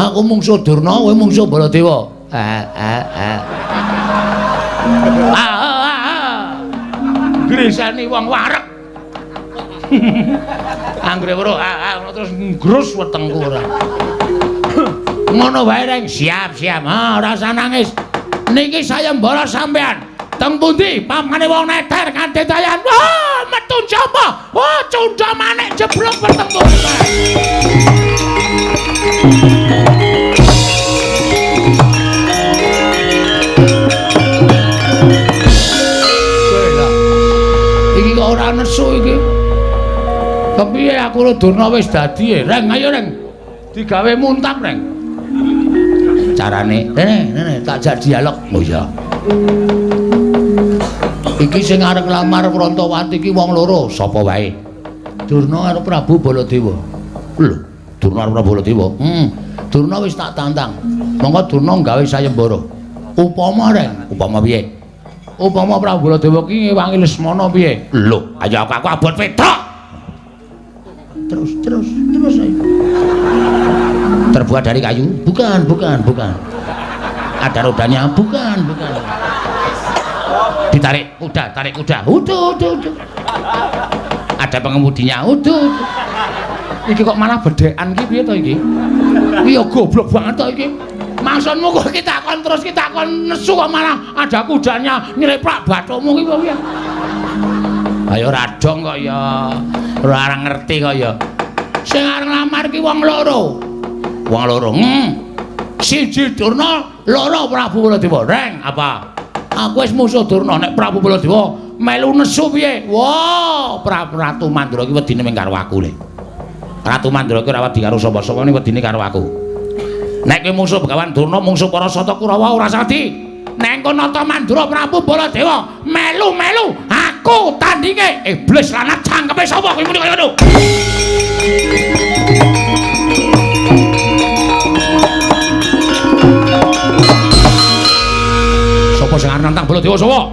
Aku mungsuh Durna, kowe mungsuh Baladewa. Griseni wong wareg. Anggere weruh terus ngrus wetengku ora. Ngono wae Reng, siap siap. Ha, ora usah nangis. Niki sayembara sampean. Teng pundi pamane wong neter kanthi dayan. Wah, metu njaba. Wah, cundha manik jeblok wetengku. Iki kok ora nesu iki. Kepiye aku karo Durna wis dadi e? Reng, ayo Reng. Digawe muntap, Reng. Carane, rene, rene tak jak dialog. Oh iya. Iki sing arep nglamar Prantawati iki wong loro, sapa wae? Durna karo Prabu Baladewa. Lho, Durna karo Prabu Baladewa. Durna wis tak tantang. Monggo Durna gawe sayembara. Upama Reng, upama piye? Upama Prabu Baladewa ki ngewangi Lesmana piye? Lho, ayo aku abot Petruk. Terus, terus, terus ayo. Terbuat dari kayu? Bukan, bukan, bukan. Ada rodanya? Bukan, bukan. Ditarik kuda, tarik kuda. Uduh, uduh, uduh. Ada pengemudinya? Uduh, uduh. Iki kok malah bedhekan ki piye to iki? Iki ya goblok banget to iki. Maksudmu kok kita kon terus kita kon nesu kok malah ada kudanya nyreplak bathukmu ki piye? Ayo radong kok ya. Ora ngerti kok ya. Sing arep nglamar ki wong loro. Wong loro. Siji Durna, loro Prabu Baladewa. Reng, apa? Aku wis musuh Durna, nek Prabu Baladewa melu nesu piye? Wah, Prabu Ratu Mandura ki wedine mung karo aku le. Ratu Mandura ki ora wedi karo sapa-sapa, ning wedine karo aku. Nek kowe musuh Begawan Durna, mungsuh para Sata Kurawa ora sadi. Nek engko nata Mandura Prabu Baladewa melu-melu aku tandinge. Iblis lanat cangkeme sapa kowe muni kaya ngono? Sapa sing arep nantang Baladewa sapa?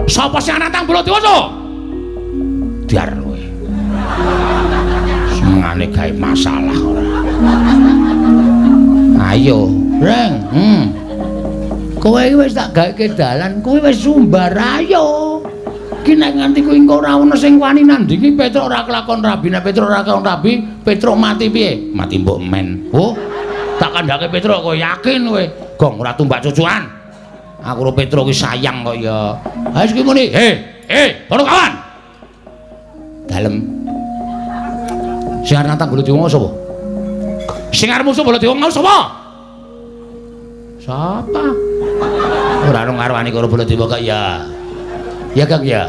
Sapa sing arep nantang Baladewa sapa? Diar kowe. Senengane gawe masalah ora. Ayo, Reng. Kowe iki wis tak gawekke dalan, kowe wis sumbar ayo. Ki nek nganti kuwi engko ora ono sing wani nandingi Petruk ora kelakon rabi, nek Petruk ora kelakon rabi, Petruk mati piye? Mati mbok men. Oh, tak kandhake Petruk kowe yakin kowe. Gong ora tumbak cucuan. Aku karo Petruk ki sayang kok ya. Ha wis ki muni, "He, he, para kawan." Dalem. Sing arep nantang Baladewa sapa? Sing arep musuh Baladewa mau sapa? Sapa? Ora ono ngarwani karo Baladewa kok ya. Ya Kang ya.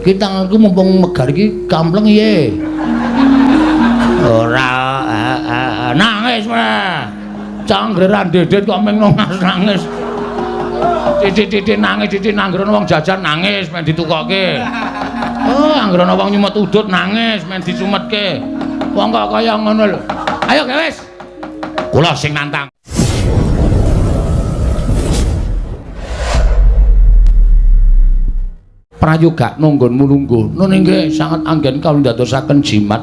Ki tanganku mumpung megar iki kampleng piye? Ora nangis meh. Canggre ra ndedet kok meng nangis. Titik-titik nangis, titik anggere wong jajan nangis men ditukokke. Oh, anggere ana wong nyumet udut nangis men disumetke. Wong kok kaya ngono lho. Ayo wis. Kula sing nantang. Prayoga nanggonmu lungguh. Nun inggih sanget anggen kawula ndadosaken jimat.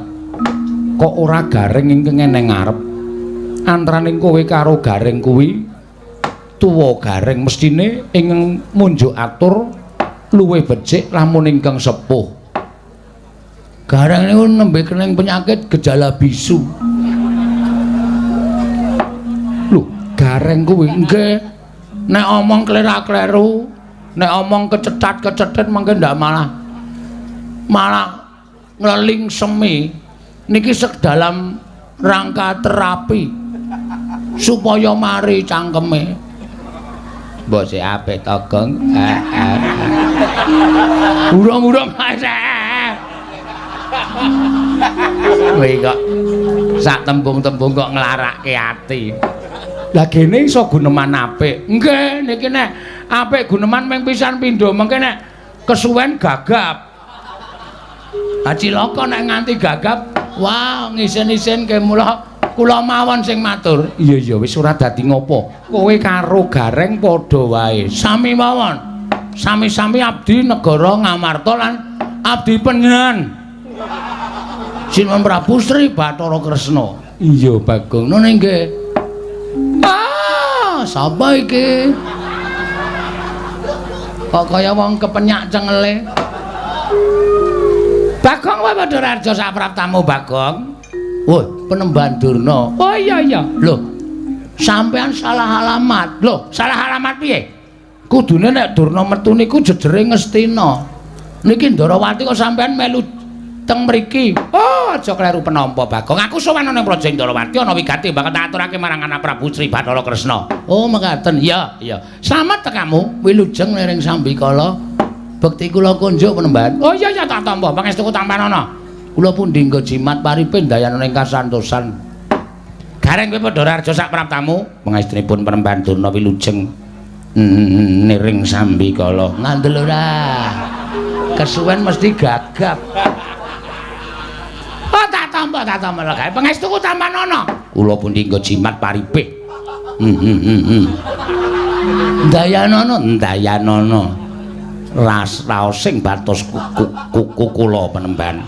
Kok ora gareng ingkang eneng ngarep? Antaraning kowe karo gareng kuwi tuwa gareng mestine ingkang munjuk atur luwih becik lamun ingkang sepuh. Gareng niku nembe kening penyakit gejala bisu. Lho, gareng kuwi nggih nek omong klera-kleru, nek omong kecetat-kecetit mangke ndak malah malah ngleling semi. Niki sek dalam rangka terapi supaya mari cangkeme. Mbok sik apik to, Gong. Urung-urung kowe kok sak tembung-tembung kok nglarake ati. Lah gene iso guneman apik. Nggih, niki nek apik guneman ming pisan pindho, mengke nek kesuwen gagap. Ha cilaka nek nganti gagap, wah ngisin-isinke mula kula mawon sing matur. Iya iya wis ora dadi ngopo. Kowe karo gareng padha wae. Sami mawon. Sami-sami abdi negara Ngamarta lan abdi panjenengan. Sinuwun Prabu Sri Bathara Kresna. Iya, Bagong. None nggih. Ah, sapa iki? Kok kaya wong kepenyak cengele. Bagong wae padha raja sapraptamu, Bagong. Woi, Penemban Durna. Oh iya iya. Lho, sampean salah alamat. Lho, salah alamat piye? Kudune nek Durna metu niku jejere Ngastina. Niki Ndarawati kok sampean melu teng mriki. Oh, aja kleru penampa, Bagong. Aku sowan ana ing Praja Ndarawati ana wigati bakal tak aturake marang anak Prabu Sri Bathara Kresna. Oh, mekaten. Iya, iya. Slamet tekamu, wilujeng liring sambikala. Bekti kula kunjuk Penemban. Oh iya iya tak tampa, pangestuku tampanana. Kula pundi nggo jimat paripe ndayana ing kasantosan. Gareng kowe padha raja sak praptamu, pangestunipun Penemban Durna wilujeng niring sambikala. Ngandel ora. Kesuwen mesti gagap. Oh tak tampa, tak tampa lho gawe pangestuku tampanana. Kula pundi nggo jimat paripe. Ndayanana, ndayanana. Ras raosing batos kuku kula Penemban.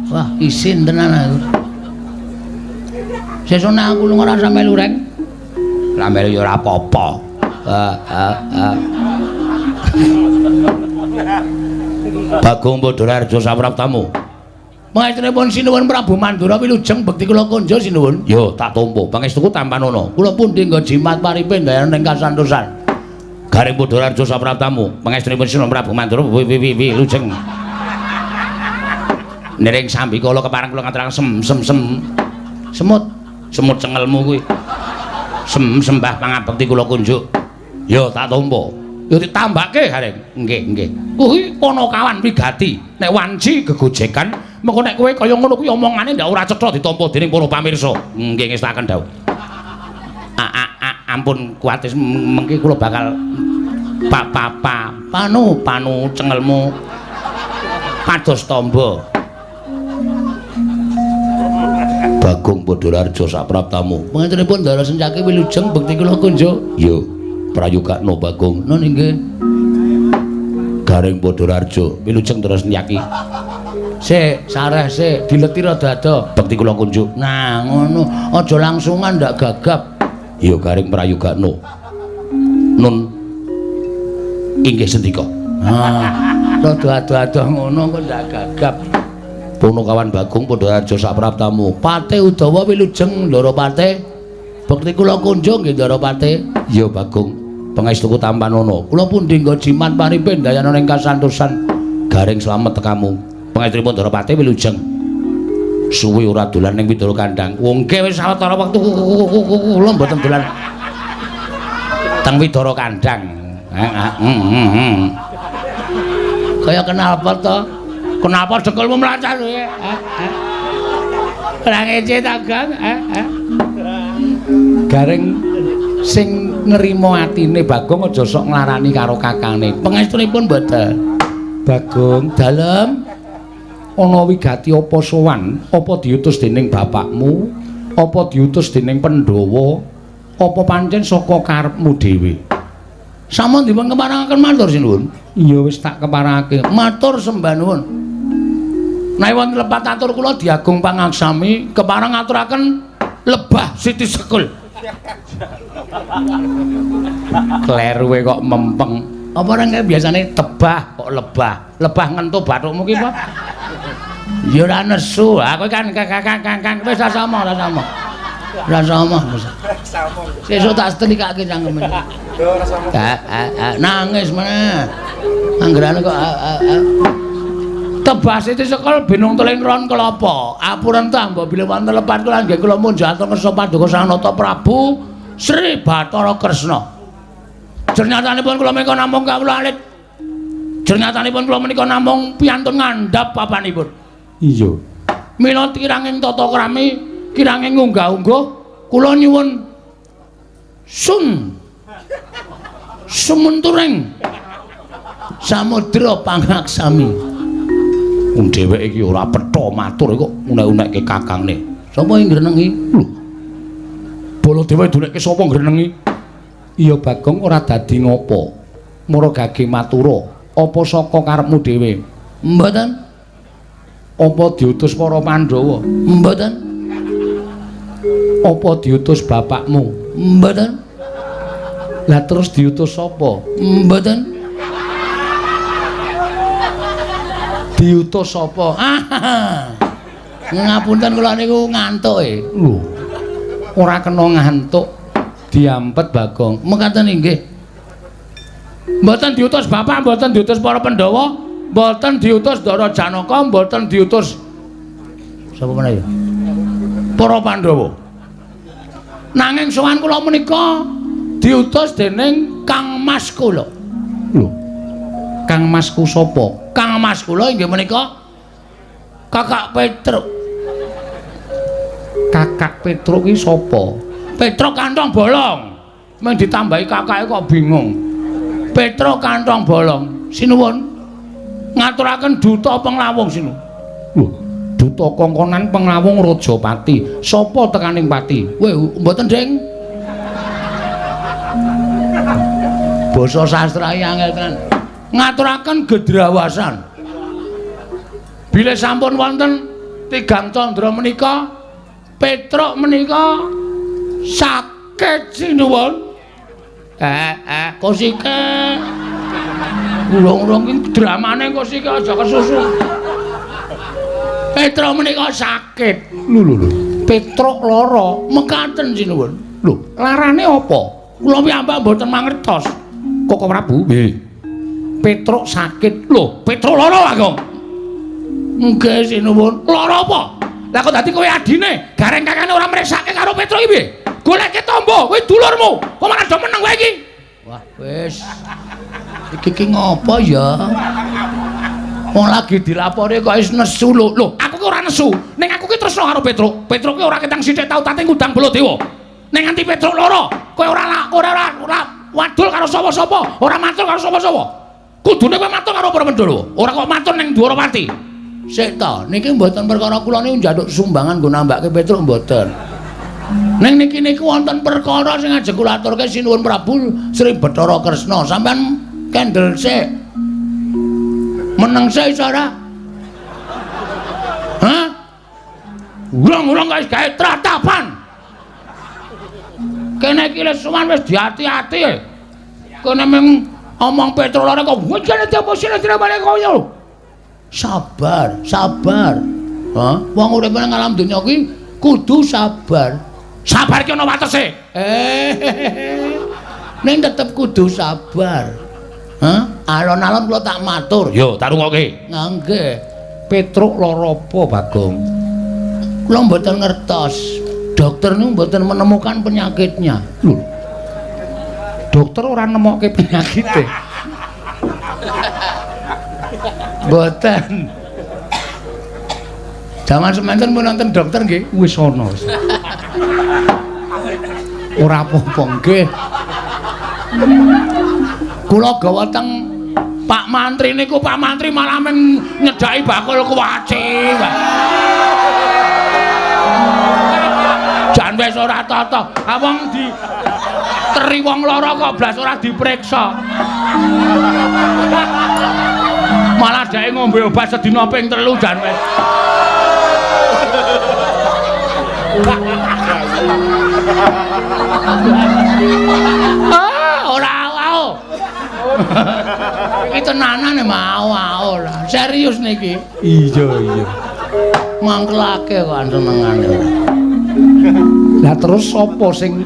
Wah, isin tenan aku. Sesuk nek aku lunga ora melu reng. Lah melu ya ora apa-apa. Bagong Badararja sapraptamu. Pangestunipun sinuwun Prabu Mandura wilujeng bekti kula konjo sinuwun. Yo tak tampa. Pangestuku tampanana. Kula pundi nggo jimat paripe ndayana ing kasantosan. Garing Badararja sapraptamu. Pangestunipun sinuwun Prabu Mandura wilujeng. Niring sambikala kepareng kula ngaturaken sem sem sem. Semut, semut cengelmu kuwi. Sem sembah pangabekti kula kunjuk. Yo tak tampa. Yo ditambahke Gareng. Nggih, nggih. Kuwi ana kawan wigati. Nek wanci gegojekan, mengko nek kowe kaya ngono kuwi omongane ndak ora cetha ditampa dening para pamirsa. Nggih ngestaken dawuh. Ampun kuwatir mengki kula bakal pa pa pa panu panu cengelmu pados tamba. Bagong Badararja sapraptamu. Pangantenipun Ndara Sencaki wilujeng bekti kula kunjuk. Yo prayogakno Bagong. Nun inggih. Gareng Badararja wilujeng Ndara Sencaki. Sik, sareh sik, dileti rada ado. Bekti kula kunjuk. Nah, ngono. Aja langsungan ndak gagap. Yo Gareng prayogakno. Nun inggih sendika. Ah, rada ado-ado ngono kok ndak gagap. Punakawan Bagong Badararja sapraptamu. Pate Udawa wilujeng Ndara Pate. Bekti kula kunjung nggih Ndara Pate. Ya Bagong, pangestuku tampanana. Kula pundi nggo jimat paripe ndayana ing kasantosan. Gareng slamet tekamu. Pangestunipun Ndara Pate wilujeng. Suwi ora dolan ning Widara Kandang. Wong nggih wis sawetara wektu kula mboten dolan teng Widara Kandang. Kaya kenal apa to? Kenapa dengkulmu mlacat kowe? Ora ngece ta, Gang? Gareng sing nrimo atine Bagong aja sok nglarani karo kakangne. Pangestunipun mboten. Bagong, dalem ana wigati apa sowan? Apa diutus dening bapakmu? Apa diutus dening Pandhawa? Apa pancen saka karepmu dhewe? Sampun dipun keparengaken matur sinuwun. Iya wis tak keparengake. Matur sembah nuwun. Nek wonten lepat atur kula diagung pangaksami kepareng ngaturaken lebah Siti Sekul. Kleruwe kok mempeng. Apa ora kae biasane tebah kok lebah. Lebah ngentu bathukmu ki apa? Ya ora nesu. Ha kowe kan kang wis ora sama, ora sama. Ora sama. Sesuk tak setelikake cangkeme. Ora sama. Nangis meneh. Anggerane kok Tebah Siti Sekul binung teling ron kelapa. Apuren ta mbok bilih wonten lepat kula nggih kula munjuk atur ngersa paduka Sang Nata Prabu Sri Bathara Kresna. Jernyatanipun kula menika namung kawula alit. Jernyatanipun kula menika namung piyantun ngandhap papanipun. Iya. Mila kiranging tata krami, kiranging unggah-ungguh kula nyuwun sun sumunturing samudra pangaksami. Wong dheweke iki ora petha matur kok unek-unekke kakangne. Sapa sing ngrenengi? Lho. Baladewa dunekke sapa ngrenengi? Iya Bagong ora dadi ngopo. Mara gage matura, apa saka karepmu dhewe? Mboten. Apa diutus para Pandhawa? Mboten. Apa diutus bapakmu? Mboten. Lah terus diutus sapa? Mboten. Diutus sapa? Ngapunten kula niku ngantuk e. Lho. Ora kena ngantuk. Diampet Bagong. Mekaten inggih. Mboten diutus bapak, mboten diutus para Pandhawa, mboten diutus Ndara Janaka, mboten diutus sapa meneh ya? Para Pandhawa. Nanging sowan kula menika diutus dening Kang Mas kula. Lho. Kang Masku sapa? Kang Mas kula inggih menika Kakak Petruk. Kakak Petruk ki sapa? Petruk kantong bolong. Mung ditambahi kakake kok bingung. Petruk kantong bolong. Sinuwun. Ngaturaken duta penglawung sinuwun. Lho, duta kongkonan penglawung Rajapati. Sapa tekaning pati? Weh, mboten, Ding. Basa sastra angel tenan. Ngaturaken gedrawasan. Bilih sampun wonten tigang candra menika, Petruk menika sakit sinuwun. Kosike. Urung-urung iki dramane kosike aja kesusu. Petruk menika sakit. Lho lho lho. Petruk lara, mekaten sinuwun. Lho, larane apa? Kula piyambak mboten mangertos. Koko Prabu? Nggih. Petruk sakit. Lho, Petruk lara, Bagong. Nggih sinuwun. Lara apa? Lah kok dadi kowe adine, gareng kakane ora mriksake karo Petruk iki piye? Goleke tombo, kowe dulurmu. Kok malah do meneng kowe iki? Wah, wis. Iki ki ngopo ya? Wong lagi dilapori kok wis nesu lho. Lho, aku ki ora nesu. Ning aku ki tresno karo Petruk. Petruk ki ora ketang sithik tau tate ngundang Baladewa. Ning nganti Petruk lara, kowe ora ora wadul karo sapa-sapa, ora matur karo sapa-sapa. Kudune kowe matur karo para Pandhawa, ora kok matur ning Dwarawati. Sik ta, niki mboten perkara kula niku njaluk sumbangan nggo nambake Petruk mboten. Ning niki niku wonten perkara sing ajeng kula aturke sinuwun Prabu Sri Bathara Kresna. Sampeyan kendel sik. Meneng sik iso ora? Hah? Urung-urung kok wis gawe tratapan. Kene iki wis sowan wis diati-ati. Kene mung omong Petruk lara kok wujane apa sing dramane kaya. Sabar, sabar. Hah? Wong urip nang alam donya kuwi kudu sabar. Sabar ki ana watese. Ning tetep kudu sabar. Hah? Alon-alon kula tak matur. Yo, tak rungokke. Nggih. Petruk lara apa, Bagong? Kula mboten ngertos. Dokter niku mboten menemukan penyakitnya. Lho. Dokter ora nemokke penyakite. Mboten. Jaman semanten pun nonton dokter nggih, wis ana. Ora apa-apa nggih. Kula gawa teng Pak Mantri niku, Pak Mantri malah men nyedhaki bakul kuwaci. Jan wis ora tata. Ha wong di teri wong lara kok blas ora diperiksa. Malah dheke ngombe obat sedina ping 3 jan wis. Ah, ora au. Iki tenanan mau au lah. Serius niki. Iya, iya. Mangkelake kok senengane. Lah terus sapa sing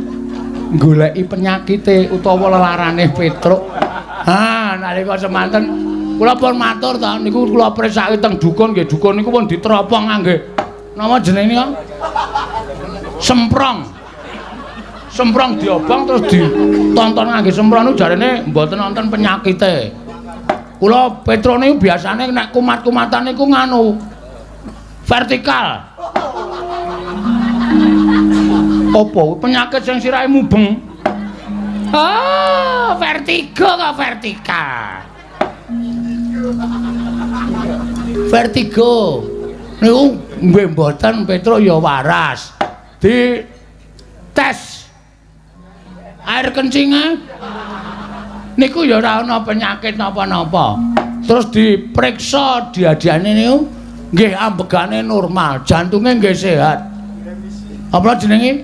goleki penyakite utawa lelarane Petruk? Ha, nalika semanten kula pun matur ta niku kula presake teng dukun nggih, dukun niku pun diteropong ngangge napa jenenge niku? Semprong. Semprong diobong terus ditonton ngangge semprong niku jarene mboten wonten penyakite. Kula Petruk niku biasane nek kumat-kumatan niku nganu vertikal. Apa penyakit sing sirahe mubeng? Ah, vertigo kok vertikal. Vertigo. Niku nggih mboten Petruk ya waras. Di tes air kencingnya niku ya ora ana penyakit napa-napa. Terus diperiksa diadiane niku nggih ambegane normal, jantunge nggih sehat. Apa jenenge?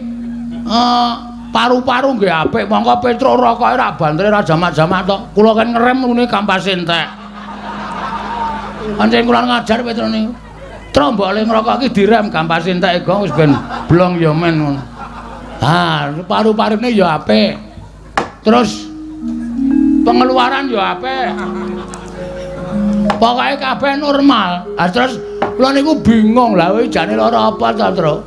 Paru-paru nggih apik, mongko Petruk rokoke ra bantere ra jamak-jamak to. Kula kan ngerem ngene kampase entek. Pancen kula ngajar Petruk niku. Truk mbok le ngrokok iki direm kampase entek gong wis ben blong ya men ngono. Ha, paru-parune ya apik. Terus pengeluaran ya apik. Pokoke kabeh normal. Ha terus kula niku bingung, lha kowe jane lara apa to, Truk?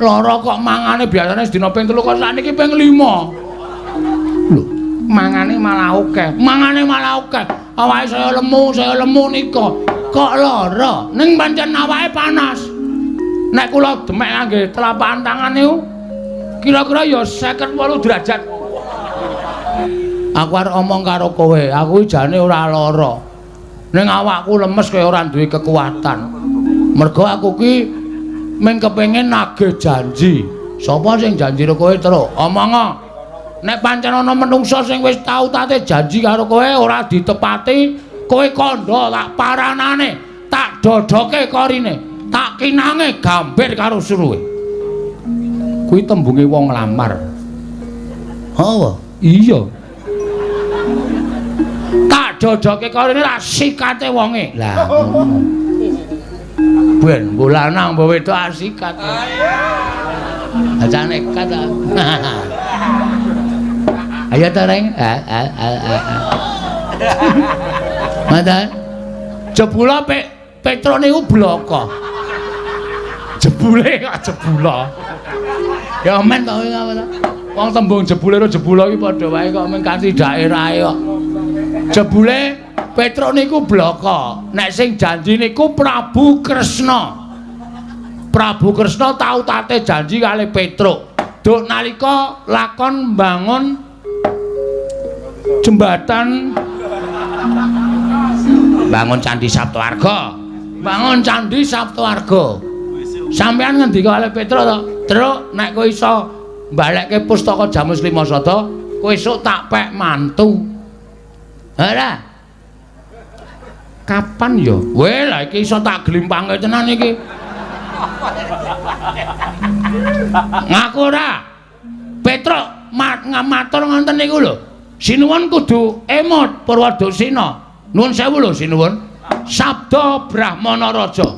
Lara kok mangane biasane sedina ping 3 kok sakniki ping 5. Lho, mangane malah akeh. Mangane malah akeh. Awake saya lemu nika. Kok lara? Ning pancen awake panas. Nek kula demek ngangge telapak tangan niku kira-kira ya 58 derajat. Aku arep omong karo kowe, aku jane ora lara. Ning awakku lemes kaya ora duwe kekuatan. Mergo aku ki mung kepengin nagih janji. Sapa sing janji karo kowe, Truk? Omongo. Nek pancen ana menungsa sing wis tau tate janji karo kowe ora ditepati, kowe kandha tak paranane, tak dodoke korine, tak kinange gambir karo suruhe. Kuwi tembunge wong nglamar. Oh, iya. Tak dodoke korine tak sikate wonge. Lah ngono. Ben mbok lanang mbok wedok asikat. Aja nekat ta. Ayo ta, Reng. Mata. Jebula Petruk niku bloko. Jebule kok jebula. Ya men to kuwi apa to? Wong tembung jebule karo jebula iki padha wae kok mung kanthi daerahe kok. Jebule Petruk niku bloko. Nek sing janji niku Prabu Kresna. Prabu Kresna tau tate janji kali Petruk. Duk nalika lakon mbangun jembatan, bangun Candi Saptawarga. Bangun Candi Saptawarga. Sampeyan ngendika kali Petruk to, "Truk, nek kowe iso mbalekke pustaka Jamus Lima Sada, kowe esuk tak pek mantu." Ora. Kapan ya? Weh, lah iki iso tak glimpange tenan iki. Ngaku ora? Petruk matur ngoten niku lho. Sinuwun kudu emot Purwadasina. Nuwun sewu lho sinuwun. Sabda Brahmana Raja.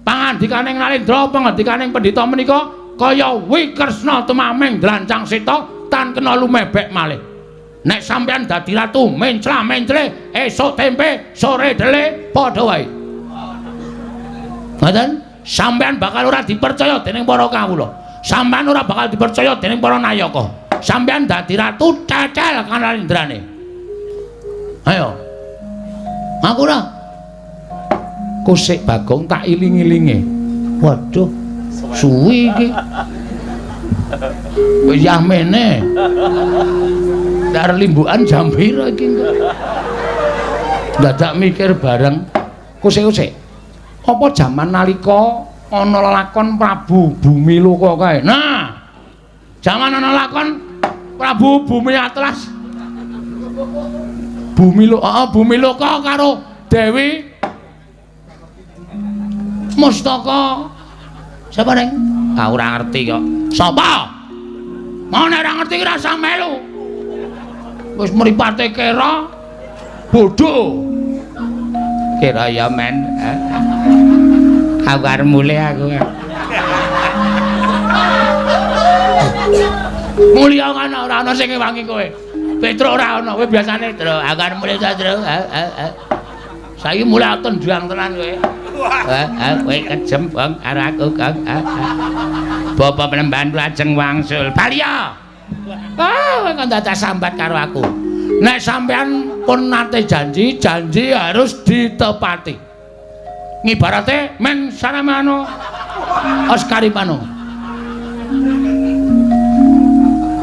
Pangandikaning Nalendra, pangandikaning pendhita menika kaya Wikresna tumaming drancang seta tan kena lumebek malih. Nek sampeyan dadi ratu mencla-mencle esuk tempe sore dele padha wae. Ngoten? Sampeyan bakal ora dipercaya dening para kawula. Sampeyan ora bakal dipercaya dening para nayaka. Sampeyan dadi ratu cecel kanalendrane. Ayo. Aku ora. Kusik Bagong tak iling-ilinge. Waduh, suwi iki. Wis yahmene. Dar limbukan jam pira iki engko? Dadak mikir bareng. Kusik-kusik. Apa jaman nalika ana lakon Prabu Bumiloka kae? Nah. Jaman ana lakon Prabu Bumi Atlas. Bumiloka, heeh, Bumiloka karo Dewi Mustaka. Sapa, Neng? Ah ora ngerti kok. Sapa? Mau nek ora ngerti ki rasah melu. Wis mripate kera bodho. Kira ya men. Aku arep mulih aku. Mulya kan ora ana sing ngewangi kowe. Petruk ora ana, kowe biasane, Truk, aku arep mulih ta, Truk. Saiki mulih tendang tenan kowe. Kowe kejem, Bang, karo aku, Kang. Bapak penemban lajeng wangsul. Baliya. Ah, kowe kok dadak sambat karo aku. Nek sampean pun nate janji, janji harus ditepati. Ngibarate men saramano Oscaripano.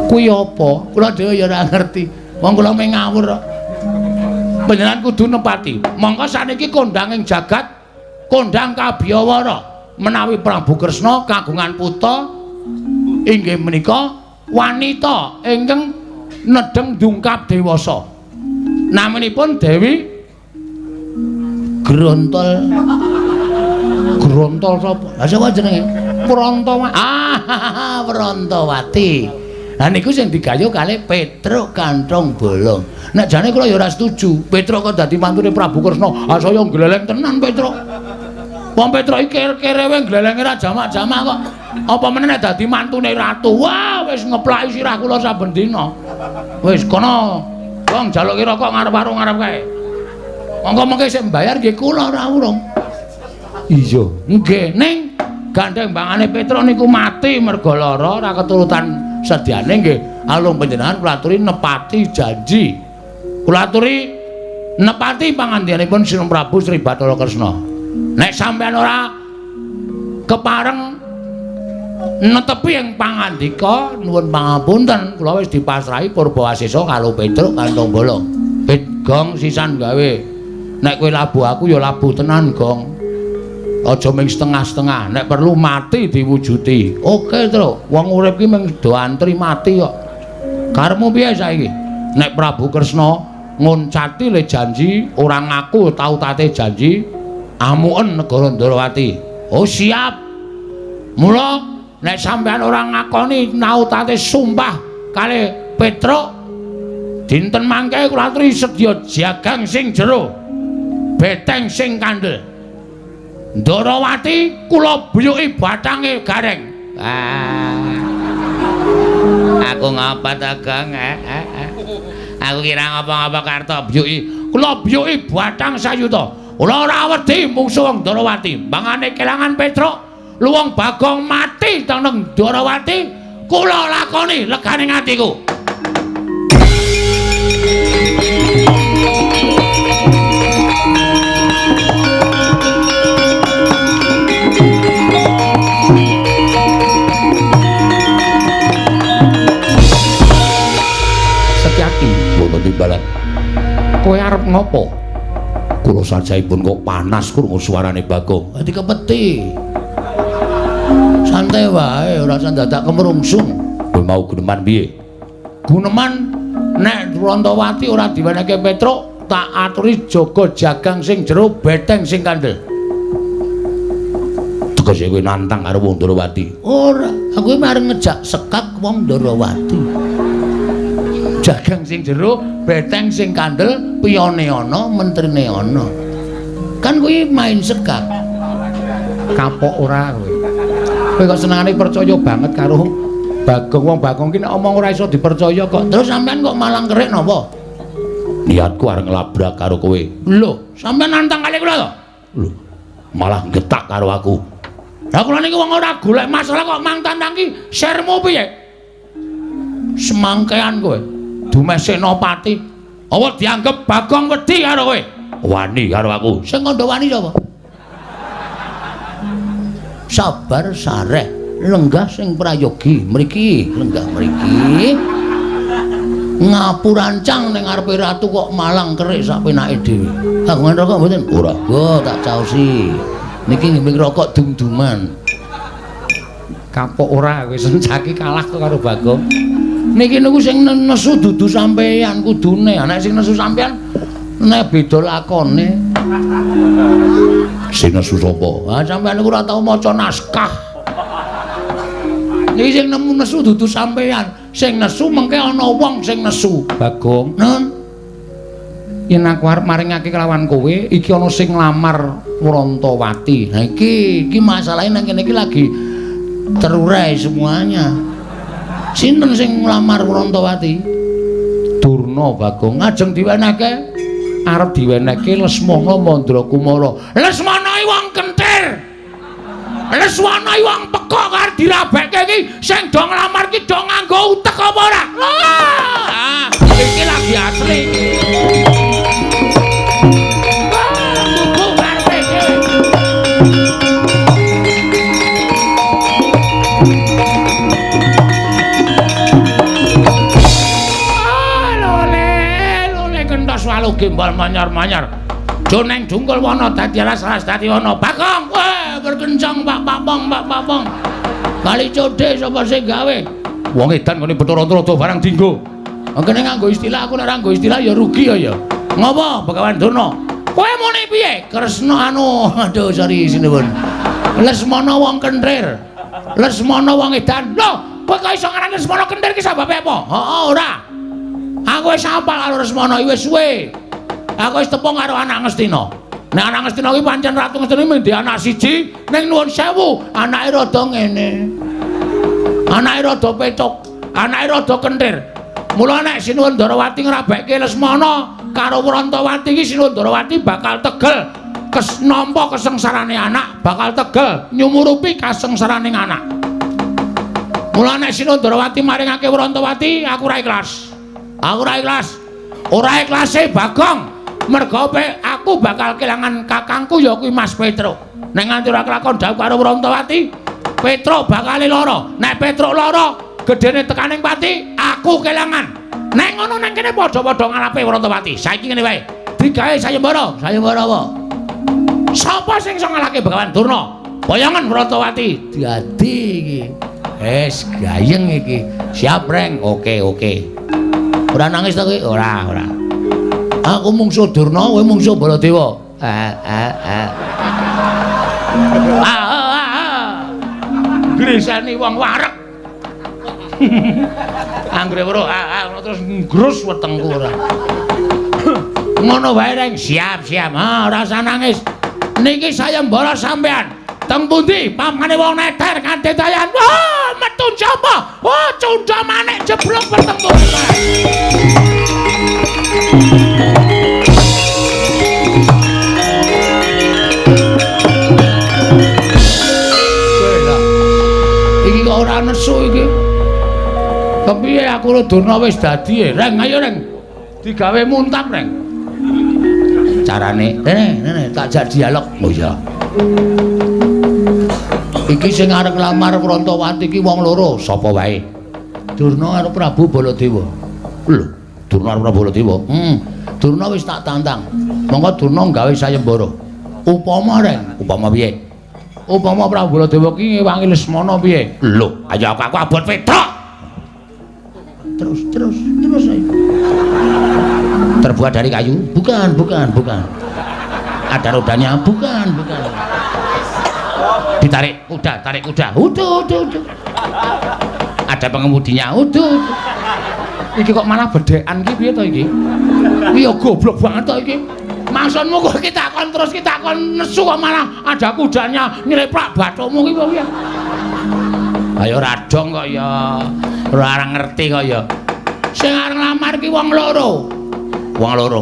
Kuwi apa? Kula dhewe ya ora ngerti. Wong kula mung ngawur kok. Panjenengan kudu nepati. Mongko saniki kondhang ing jagat, kondhang kabiyawara menawi Prabu Kresna kagungan putra inggih menika wanita ingkang nedheng dungkap dewasa. Naminipun Dewi Grontol. Grontol sapa? Lah sapa jenenge? Pranta. Ah. Wrontowati. Lah niku sing digayuh kalih Petruk Kantong Bolong. Nek jane kula ya ora setuju. Petruk kok dadi mantune Prabu Kresna. Ah saya gleleng tenan Petruk. Wong Petruk iki kerewe glelenge ra jamak-jamak kok. Apa meneh nek dadi mantune ratu. Wah, wis ngeplaki sirah kula saben dina. Wis kono wong jaluki rokok ngarep warung ngarep kae. Monggo mengke sing mbayar nggih kula ora urung. Iya, nggih ning gandeng bangane Petruk niku mati mergo lara ora keturutan sediane nggih alung panjenengan kula aturi nepati janji. Kula aturi nepati pangandikanipun Sinun Prabu Sri Bathara Kresna. Nek sampeyan ora kepareng netepi ing pangandika nuwun pangapunten kula wis dipasrahi Purbawasesa karo Petruk Kantong Bolong. Pit gong sisan gawe. Nek kowe labuh aku ya labuh tenan gong. Aja ming setengah-setengah, nek perlu mati diwujudi. Oke, Truk. Wong urip ki mung do antri mati kok. Karepmu piye saiki? Nek Prabu Kresna ngoncati le janji, ora ngaku tau tate janji, amuken negara Ndrawati. Oh, siap. Mula nek sampean ora ngakoni nautate sumpah kalih Petruk, dinten mangke kula aturi sedya jagang sing jero, beteng sing kandel. Ndrawati kula buyuki bathange gareng. Ah. Aku ngapa ta, Gong? Aku kira ngapa-ngapa karto buyuki. Kula buyuki bathang sayuta. Kula ora wedi mungsuh wong Ndrawati. Mangane kelangan Petruk, luwung Bagong mati teng Ndrawati, kula lakoni legane atiku. Timbalan. Kowe arep ngopo? Kula sajaipun kok panas krungu suarane Bagong. Dadi kepeti. Santai wae, ora usah dadak kemrungsung. Kowe mau guneman piye? Guneman nek Wrontowati ora diwenehke Petruk, tak aturi jaga jagang sing jero, beteng sing kandel. Tegese kowe nantang karo wong Ndrawati. Ora, aku iki arep ngejak sekak wong Ndrawati. Jagang sing jero, beteng sing kandel, piyone ana, mentrine ana. Kan kuwi main sekak. Kapok ora kowe. Kowe kok senengane percaya banget karo Bagong. Wong Bagong ki nek omong ora iso dipercaya kok. Terus sampean kok malang kerik napa? Niatku arep nglabrak karo kowe. Lho, sampean nantang kali kula to? Lho, malah getak karo aku. Lah kula niki wong ora golek masalah kok mang tantang ki sermu piye? Semangkean kowe. Dumeh Senopati. Apa dianggep Bagong wedi karo kowe? Wani karo aku. Sing kandha wani sapa? Sabar sareh, lenggah sing prayogi. Mriki, lenggah mriki. Ngapurancang ning ngarepe ratu kok malang kerik sak penake dhewe. Kagungan rokok mboten? Ora. Go tak caosi. Niki nggih rokok dum-duman. Kapok ora kowe sencaki kalah kok karo Bagong. Niki niku sing nesu dudu sampeyan kudune. Nek sing nesu sampeyan nek beda lakone. Sing nesu sapa? Ah sampeyan niku ora tau maca naskah. Niki sing nemu nesu dudu sampeyan. Sing nesu mengke ana wong sing nesu. Bagong, Nun. Yen aku arep maringake kelawan kowe, iki ana sing nglamar Wrontowati. Nah iki masalahe nang kene iki lagi terurai semuanya. Sinten sing nglamar Wrontowati? Durna Bagong. Ajeng diwenehke, arep diwenehke Lesmana Mandrakumara. Lesmana iki wong kentir. Lesmana iki wong pekok arep dirabekke iki sing do nglamar iki do nganggo utek apa ora? Ah, iki lagi asli. Gembal manyar-manyar. Joneng dungkul wana dadi alas-alas dadi wana. Bagong, weh berkencang Pak Papong, Pak Papong. Kali codhe sapa sing gawe? Wong edan ngene Bathara Antarada barang dinggo. Kene nganggo istilah, aku nek ora nganggo istilah ya rugi ya ya. Ngopo Begawan Durna? Kowe muni piye? Kresna anu, aduh sorry sinuwun. Lesmana wong kenthir. Lesmana wong edan. Lho, kowe kok iso ngarani Lesmana kentir ki sababe apa? Heeh, ora. Aku wis apal karo Lesmana iki wis suwe. Aku wis tepung karo anak Ngastina. Nek anak Ngastina ki pancen Ratu Ngastina mung anak siji, ning nuwun sewu, anake rada ngene. Anake rada petuk, anake rada kentir. Mula nek Sinuwun Ndarawati ngrabekke Lesmana karo Wrantawati iki Sinuwun Ndarawati bakal tegel nampa kesengsarane anak, bakal tegel nyumurupi kasengsarane anak. Mula nek Sinuwun Ndarawati maringake Wrantawati, aku ora ikhlas. Aku ora ikhlas. Ora ikhlase Bagong. Merga aku bakal kelangan kakangku ya kuwi Mas Petruk. Nek nganti ora kelakon dhawuh karo Wrantawati, Petruk bakal lara. Nek Petruk lara, gedene tekaning pati, aku kelangan. Nek ngono nang kene padha-padha ngalape Wrantawati. Saiki ngene wae. Digawe sayembara. Sayembara apa? Sapa sing iso ngalahke Begawan Durna? Boyongan Wrantawati. Dadi iki. Wis gayeng iki. Siap, Reng. Oke, oke. Ora nangis ta kowe? Ora, ora. Aku mungsuh Durna, kowe mungsuh Baladewa. Griseni wong wareg. Anggere weruh ngono terus nggrus wetengku ora. Ngono wae, Reng. Siap, siap. Ha, ora usah nangis. Niki sayembara sampean. Teng pundi pamane wong neter kanthi dayan. Wah, metu sapa? Wah, cundha manik jeblok wetengku. Iki kok ora nesu iki. Kepiye aku karo Durna wis dadi e? Reng, ayo Reng. Digawe muntap, Reng. Carane, rene, rene tak jak dialog. Oh iya. Iki sing arep nglamar Wrantawati iki wong loro, sapa wae? Durna karo Prabu Baladewa. Lho, Durna karo Prabu Baladewa. Durna wis tak tantang. Monggo Durna gawe sayembara. Upama, Reng, upama piye? Upama Prabu Baladewa ki ngewangi Lesmana piye? Lho, ayo aku abot Petruk. Terus, terus, terus ayo. Terbuat dari kayu? Bukan, bukan, bukan. Ada rodanya? Bukan, bukan. Ditarik kuda, tarik kuda. Uduh, uduh, uduh. Ada pengemudinya? Uduh, uduh. Iki kok malah bedhekan ki piye to iki? Iki ya goblok banget to iki. Maksudmu kok kita kon terus kita kon nesu kok malah ada kudanya nyeleplak bathukmu ki piye? Ayo radong kok ya. Ora ngerti kok ya. Sing arep nglamar ki wong loro. Wong loro.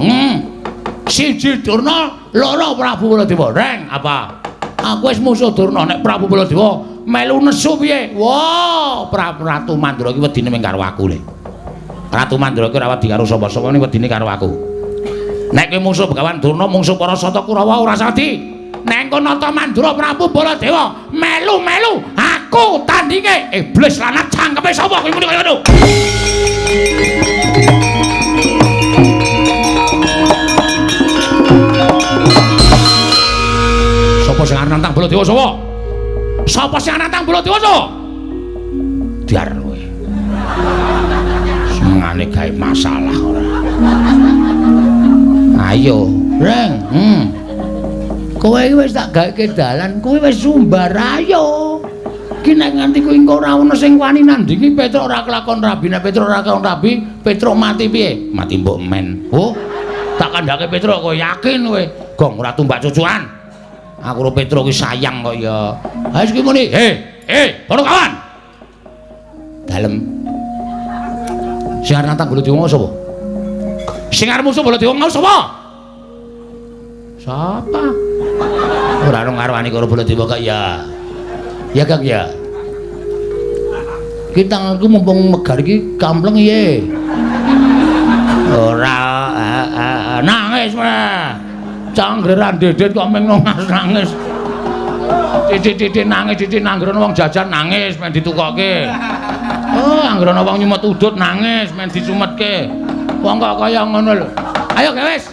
Siji Durna, loro Prabu Baladewa. Reng, apa? Aku wis musuh Durna, nek Prabu Baladewa melu nesu piye? Wah, Prabu Ratu Mandura ki wedine mung karo aku le. Ratu Mandura ki ora wedi karo sapa-sapa, ning wedine karo aku. Nek kowe musuh Begawan Durna, mungsuh para Sata Kurawa ora sadi. Nek engko nata Mandura Prabu Baladewa melu-melu aku tandinge. Iblis lanat cangkeme sapa kowe muni kaya ngono? Sapa sing arep nantang Baladewa sapa? Sapa sing arep nantang Baladewa sapa? Diar kowe. Senengane gawe masalah ora. Ayo, Reng. Kowe iki wis tak gawekke dalan, kowe wis sumbar ayo. Ki nek nganti kuwi engko ora ono sing wani nandingi Petruk ora kelakon rabi, nek Petruk ora kelakon rabi, Petruk mati piye? Mati mbok men. Oh, tak kandhake Petruk kowe yakin kowe. Gong ora tumbak cucuan. Aku karo Petruk ki sayang kok ya. Ha wis ki muni, "He, para kawan." Dalem. Sing arep nantang Baladewa sapa? Sing arep musuh Baladewa mau sapa? Sapa? Ora ono ngarwani karo Baladewa kok ya. Ya Kang ya. Ki tanganku mumpung megar iki kampleng piye? Ora nangis meh. Canggeran dedet kok meng nangis. Titik-titik nangis, titik anggere wong jajan nangis men ditukokke. Oh, anggere ana wong nyumet udut nangis men disumetke. Wong kok kaya ngono lho. Ayo wis.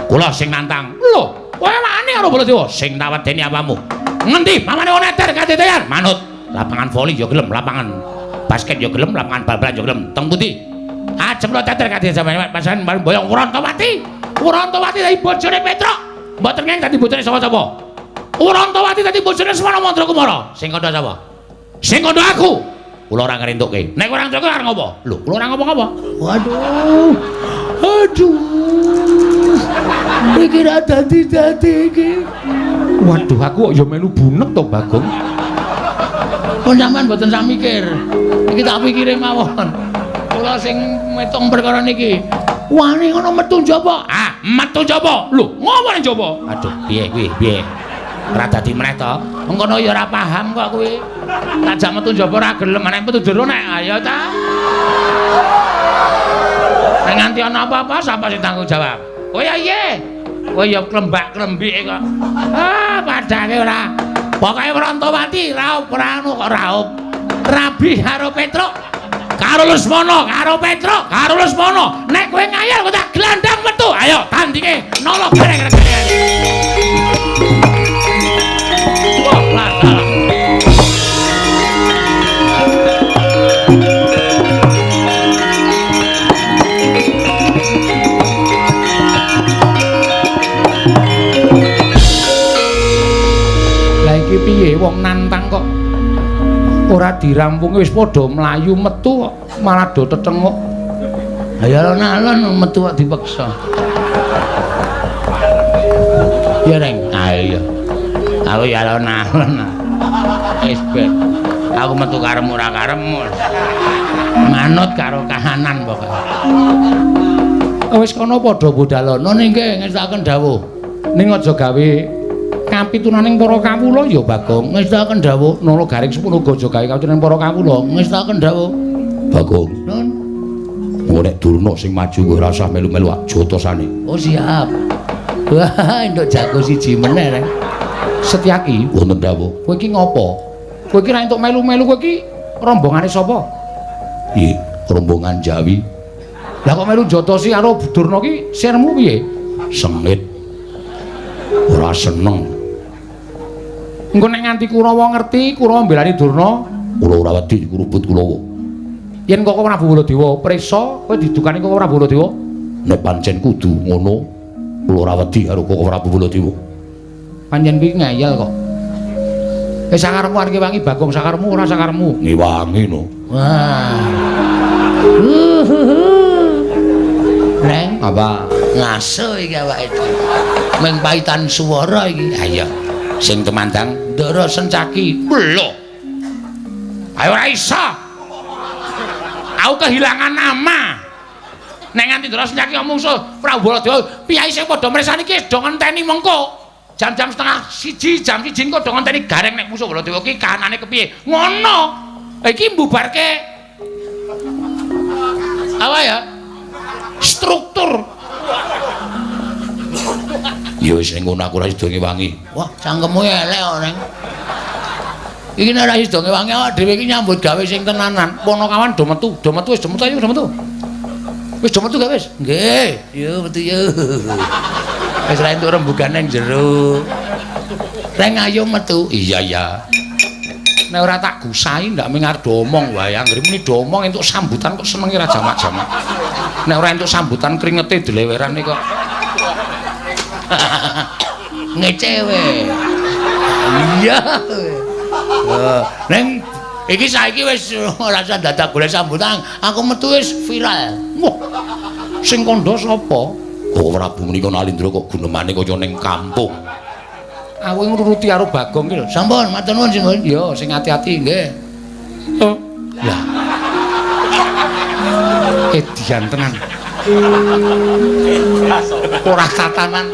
Kula sing nantang. Lho, kowe wani karo Baladewa? Sing tak wedeni apamu? Ngendi pamane wong neter kadetean? Manut. Lapangan voli ya gelem, lapangan basket ya gelem, lapangan bal-balan ya gelem. Teng pundi? Ajeng kula teter kadetean sampeyan pasan boyong Wrantawati. Wrantawati dadi bojone Petruk. Mboten ngeng dadi bojone sapa-sapa. Wrantawati dadi bojone Semana Mandra Kumara. Sing kandha sapa? Sing kandha aku. Kula ora ngrentukke. Nek ora ngrentukke arep ngopo? Lho, kula ora ngomong apa. Waduh. Aduh. Iki ra dadi-dadi iki. Waduh, aku kok ya melu bunek to, Bagong. Pun sampean mboten sak mikir. Iki tak pikire mawon. Kula sing metung perkara niki. Wani ngono metu njaba. Ah, metu njaba. Lho, ngopo ning njaba? Aduh, piye kuwi? Piye? Ora dadi meneh to. Mengkono ya ora paham kok kuwi. Tak jak metu njaba ora gelem, nek metu jero nek ayo ta. Nek nganti ana apa-apa sapa sing tanggung jawab? Oh ya iya. Kowe ya klembak-klembike kok. Ah, padake ora. Pokoke Wrantawati raup ora anu kok raup. Rabi karo Petruk. Karo Lesmana, karo Petruk, karo Lesmana. Nek kowe ngayal kok tak glandang metu. Ayo tandinge nolo gareng regane. Wah, lah. Lah iki piye wong nantang kok ora dirampungi wis padha mlayu metu kok malah do tetenguk. Ha ya alon-alon metu kok dipeksa. Ya Reng, ayo. Aku ya alon-alon. Wis ben. Aku metu karepmu ora karepmu. Manut karo kahanan pokoke. Wis kono padha budalono nggih ngestakaken dawuh. Ning aja gawe kapitunaning para kawula ya Bagong. Ngestakaken dawuh Nala Garing sepuluh aja gawe kapitunaning para kawula. Ngestakaken dawuh Bagong. Nun. Engko nek Durna sing maju kowe ora usah melu-melu jotosane. Oh siap. Wah, entuk jago siji meneh Reng. Setyaki wonten dawuh. Kowe iki ngopo? Kowe iki ra entuk melu-melu, kowe iki rombongane sapa? Piye? Rombongan Jawi. Lah kok melu jotosi karo Durna ki sirmu piye? Sengit. Ora seneng. Engko nek nganti Kurawa ngerti, Kurawa mbelani Durna, kula ora wedi kurubut Kurawa. Yen kok Prabu Baladewa prisa, kowe didukani kok Prabu Baladewa? Nek pancen kudu ngono, kula ora wedi karo kok Prabu Baladewa. Pancen kuwi ngeyel kok. Sakarepmu arep ngewangi Bagong, sakarepmu ora sakarepmu. Ngewangi no. Wah. Reng, apa? Ngaso iki awake dhewe. Mung paitan swara iki. Ha iya. Sing tumandang Ndara Sencaki. Lho. Ayo ora iso. Aku kehilangan nama. Nek nganti Ndara Sencaki mungsuh Prabu Baladewa, piyai sing padha mresani iki do ngenteni mengko. Jam-jam 12:30, jam 1 engko do ngenteni gareng nek musuh Baladewa ki kahanane kepiye. Ngono. Iki mbubarke apa ya? Struktur. Ya wis ning ngono aku ora sida ngewangi. Wah, cangkemmu elek kok, Neng. Iki nek ora sida ngewangi awak dhewe iki nyambut gawe sing tenanan. Ponokawan do metu, do metu wis do metu ayo do metu. Wis do metu gak wis? Nggih, yo metu yo. Wis ra entuk rembugan nang jero. Reng ayo metu. Iya iya. Nek ora tak gusahi ndak ming arep omong wae. Anggere muni do omong entuk sambutan kok senenge ra jamak-jamak. Nek ora entuk sambutan kringete dleweran kok. Ngecewe. Iya. Neng iki saiki wis ora usah dadak golek sambutan, aku metu wis viral. Wah. Sing kandha sapa? Oh Prabu menika Nalindra kok gunemane kaya ning kampung. Aku ngruruti karo Bagong ki lho. Sampun, matur nuwun sing. Ya, sing ati-ati nggih. Oh. Lah. Edian tenan. Ora tatanan.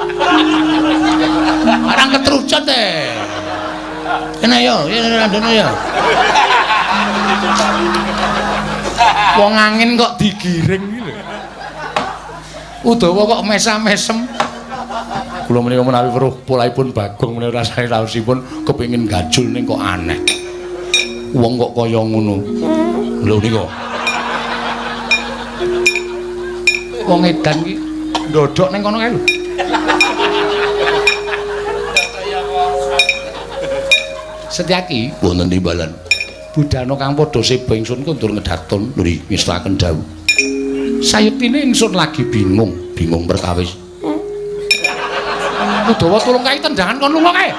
Orang ketrucut e. Kena yo, ya randone yo. Wong angin kok digiring iki lho. Udawa kok mesam-mesem. Kula menika menawi weruh polahipun Bagong menika rasane raosipun kepengin gajul ning kok aneh. Wong kok kaya ngono. Lho nika. Wong edan iki ndodhok ning kono kae lho. Setyaki wonten timbalan. Budhana kang padha seba ingsun kondur ngedhaton nuri ngestaken dawuh. Sayektine ingsun lagi bingung, bingung perkawis. Udawa tulung kae tendangan kon lunga kae.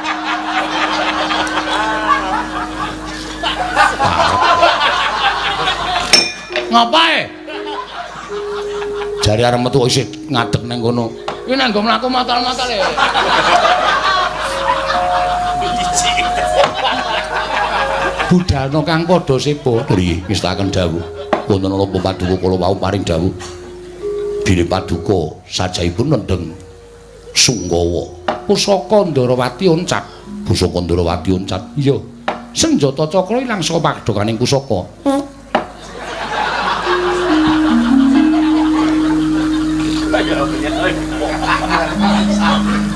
Ngapae? Jare arep metu isih ngadeg nang kono. Iki nang nggo mlaku matal-matal e. Budalna kang padha seba. Nggih, ngestaken dawuh. Wonten napa paduka kula wau paring dawuh. Bilih paduka sajaipun nendheng Sungkawa. Pusaka Ndarawati oncat. Pusaka Ndarawati oncat. Iya. Senjata cakra ilang saka padhokaning pusaka.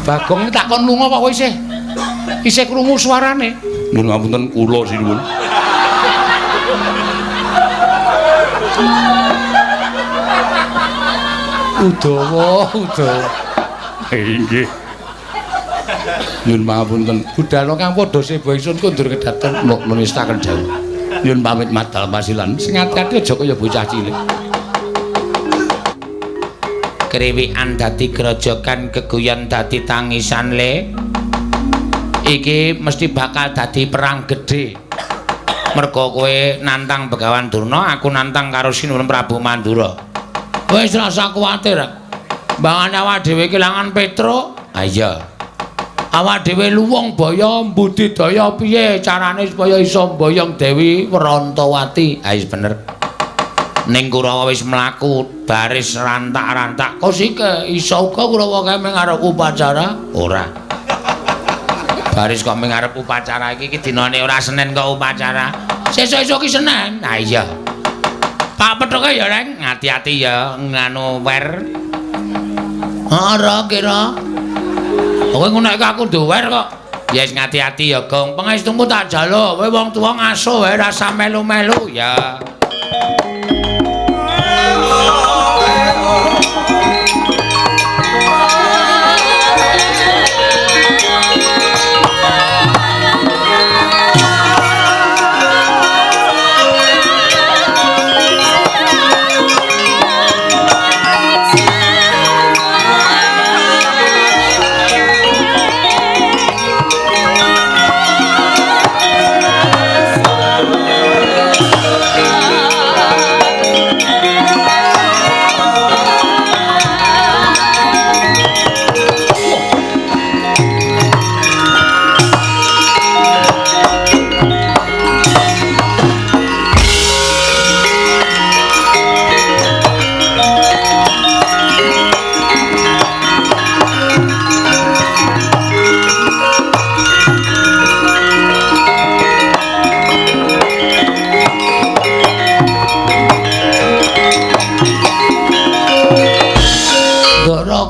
Bagong tak kon lunga kok isih. Isih krungu suarane. Nuwun ngapunten kula sinuwun. Udawa, udawa. Inggih. Nyuwun pangapunten. Budalna kang padha seba ingsun kondur kedaton nestaken dawuh. Nyuwun pamit madal pasilan. Sing ati-ati aja kaya bocah cilik. Kriwikan dadi grojogan, geguyon dadi tangisan le. Iki mesti bakal dadi perang gedhe. Mergo kowe nantang Begawan Durna, aku nantang karo Sinuwun Prabu Mandura. Wis rasa kuwatir. Mbangane awak dhewe kelangan Petruk. Ha iya. Awak dhewe luwung baya mbudidaya piye carane supaya iso mboyong Dewi Wrantawati. Ha wis bener. Ning Kurawa wis mlaku baris rantak-rantak. Kosike iso uga Kurawa kae meng arep upacara? Ora. Baris kok meng arep upacara iki iki dinane ora Senin kok upacara. Sesuk-esuk ki Senin. Ha iya. Pak pethuke ya, Reng, ati-ati ya nganu wer. Ora kira. Kowe ngono iki aku duwer kok. Ya wis ngati-ati ya, Gong. Pangestumu tak jaluk. Kowe wong tuwa ngasuh wae rasa melu-melu ya.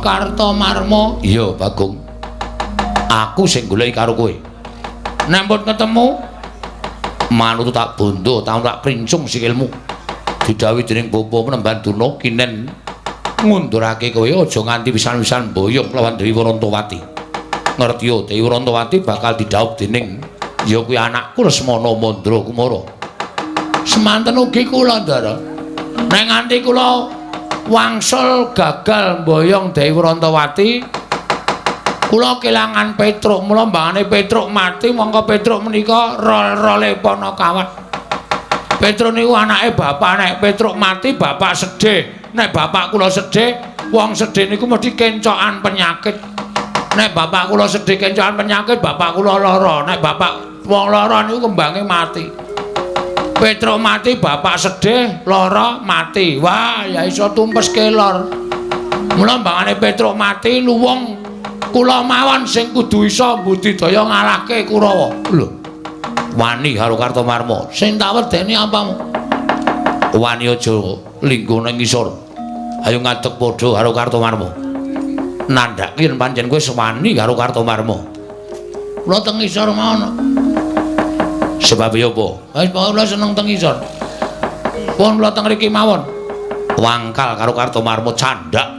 Kartomarma. Iya, Bagong. Aku sing goleki karo kowe. Nek pun ketemu, manut tak bondo, tak princung sikilmu. Didhawuhi dening Bapa Penemban Durna kinen ngundurake kowe aja nganti pisan-pisan boyong lawan Dewi Wrantawati. Ngerti yo, Dewi Wrantawati bakal didhawuh dening ya kuwi anakku Lesmana Mandra Kumara. Semanten ugi kula, Ndara. Nek nganti kula wangsul gagal mboyong Dewi Wrantawati, kula kelangan Petruk. Mula mbangane Petruk mati, mongko Petruk menika rol-role Panakawat. Petruk niku anake bapak. Nek Petruk mati bapak sedih. Nek bapak kula sedih, wong sedih niku mesti kencokan penyakit. Nek bapak kula sedih kencokan penyakit, bapak kula lara. Nek bapak wong lara niku kembange mati. Petruk mati, bapak sedih, lara, mati. Wah, ya iso tumpes kelor. Mula mbangane Petruk mati, luwung kula mawon sing kudu iso mbudidaya ngalahke Kurawa. Lho. Wani karo Kartomarma. Sing tak wedeni apamu? Wani aja lingguh ning ngisor. Ayo ngadeg padha karo Kartomarma. Nandhake yen pancen kowe wani karo Kartomarma. Kula teng ngisor mawon. Sebab ya apa? Wis pokoke kula seneng teng ngisor. Pun kula teng mriki mawon. Wangkal karo Kartomarma candhak.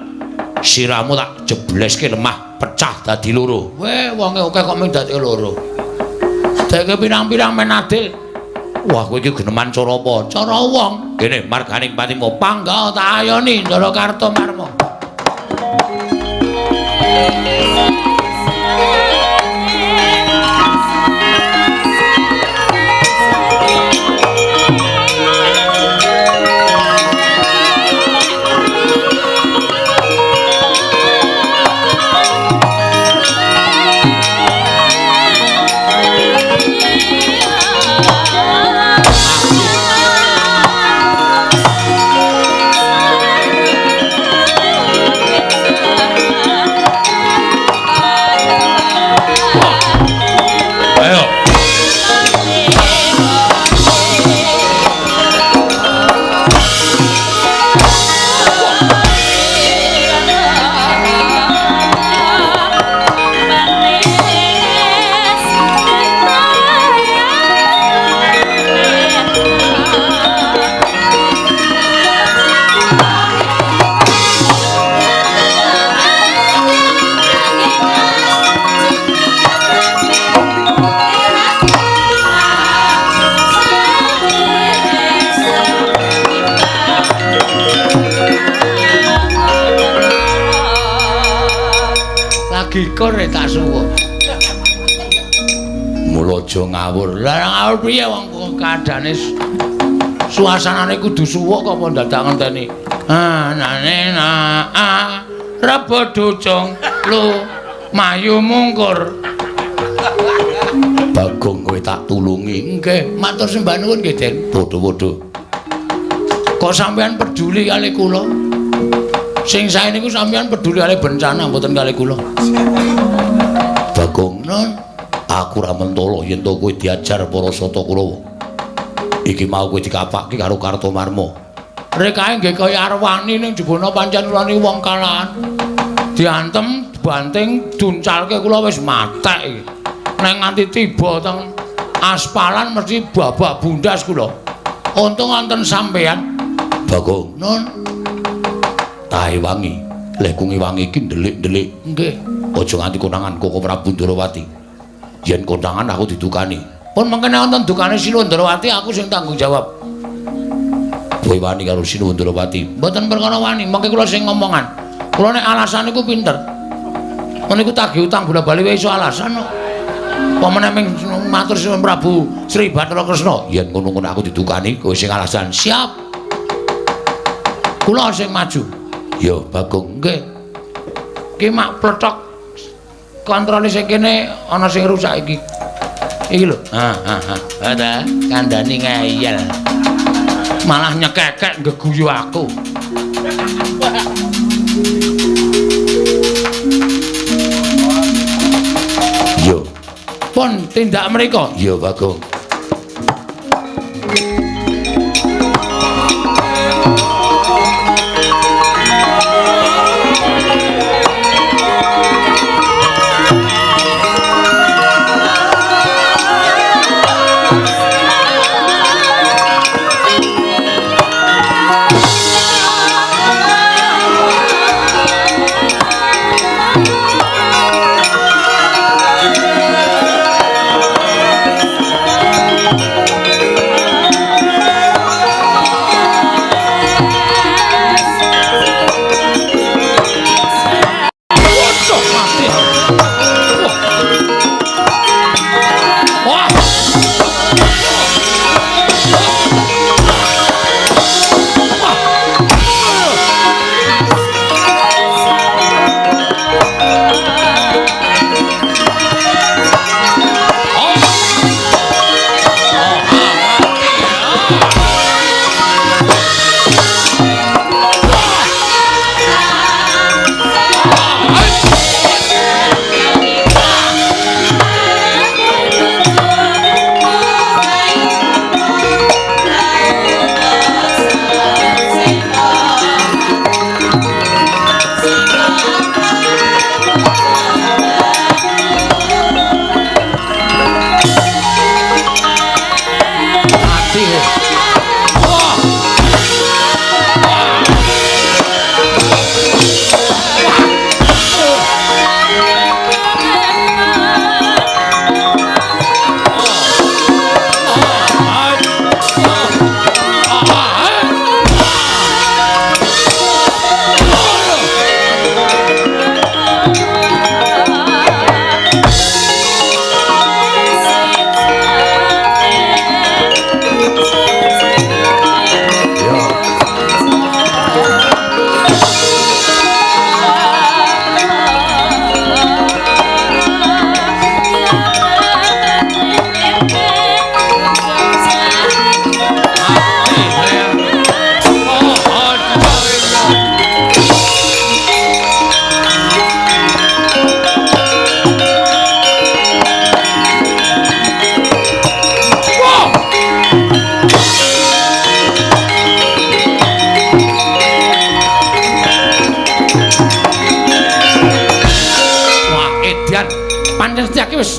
Sirahmu tak jebleske lemah pecah dadi loro. Weh, wonge akeh kok mung dadi loro. Deke pirang-pirang men adil. Wah, kowe iki geneman cara apa? Cara wong. Kene marganing patimu pangga tak ayoni Ndara Kartomarma. Gikur tak suwuk. Mula aja ngawur. Lah ngawur piye wong kadane suasanane kudu suwuk kok apa dadak ngenteni. Ah nane na ah rebo ducung lu mayu mungkur. Bagong kowe tak tulungi. Nggih, matur sembah nuwun nggih, Den. Padha-padha. Kok sampean peduli kali kula? Sing sae niku sampean peduli kali bencana mboten kali kula. Bagong, non, aku ora mentolo yen to kowe diajar para Sata Kurawa. Iki mau kowe dikapake karo Kartomarma. Rekae nggih kaya arwani ning jebana pancen kula niku wong kalahan. Diantem, dibanting, duncalke kula wis matek iki. Nek nganti tiba teng aspalan mesti babak bundas kula. Untung wonten sampean. Bagong, nun, tahe wangi, leh wangi iki ndelik-ndelik. Nggih. Aja nganti konangan Koko Prabu Ndrawati. Yen konangan aku didukani. Pun mengkene wonten dukane Sinuwun Ndrawati aku sing tanggung jawab. Kowe wani karo Sinuwun Ndrawati? Mboten perkara wani, mengke kula sing ngomongan. Kula nek alasan niku pinter. Meniku tagih utang bola-bali wae iso alasan kok. Pamane ming matur Sinuwun Prabu Sri Bathara Kresna, yen ngono-ngono aku didukani kowe sing alasan. Siap. Kula sing maju. Ya Bagong, nggih. Ki mak plothok kontrole sing kene ana sing rusak iki. Iki lho. Ha ha ha. Ta kandhani ngeyel. Malah nyekekek nggeguyu aku. Yo. Pun tindak mriko. Ya Bagong.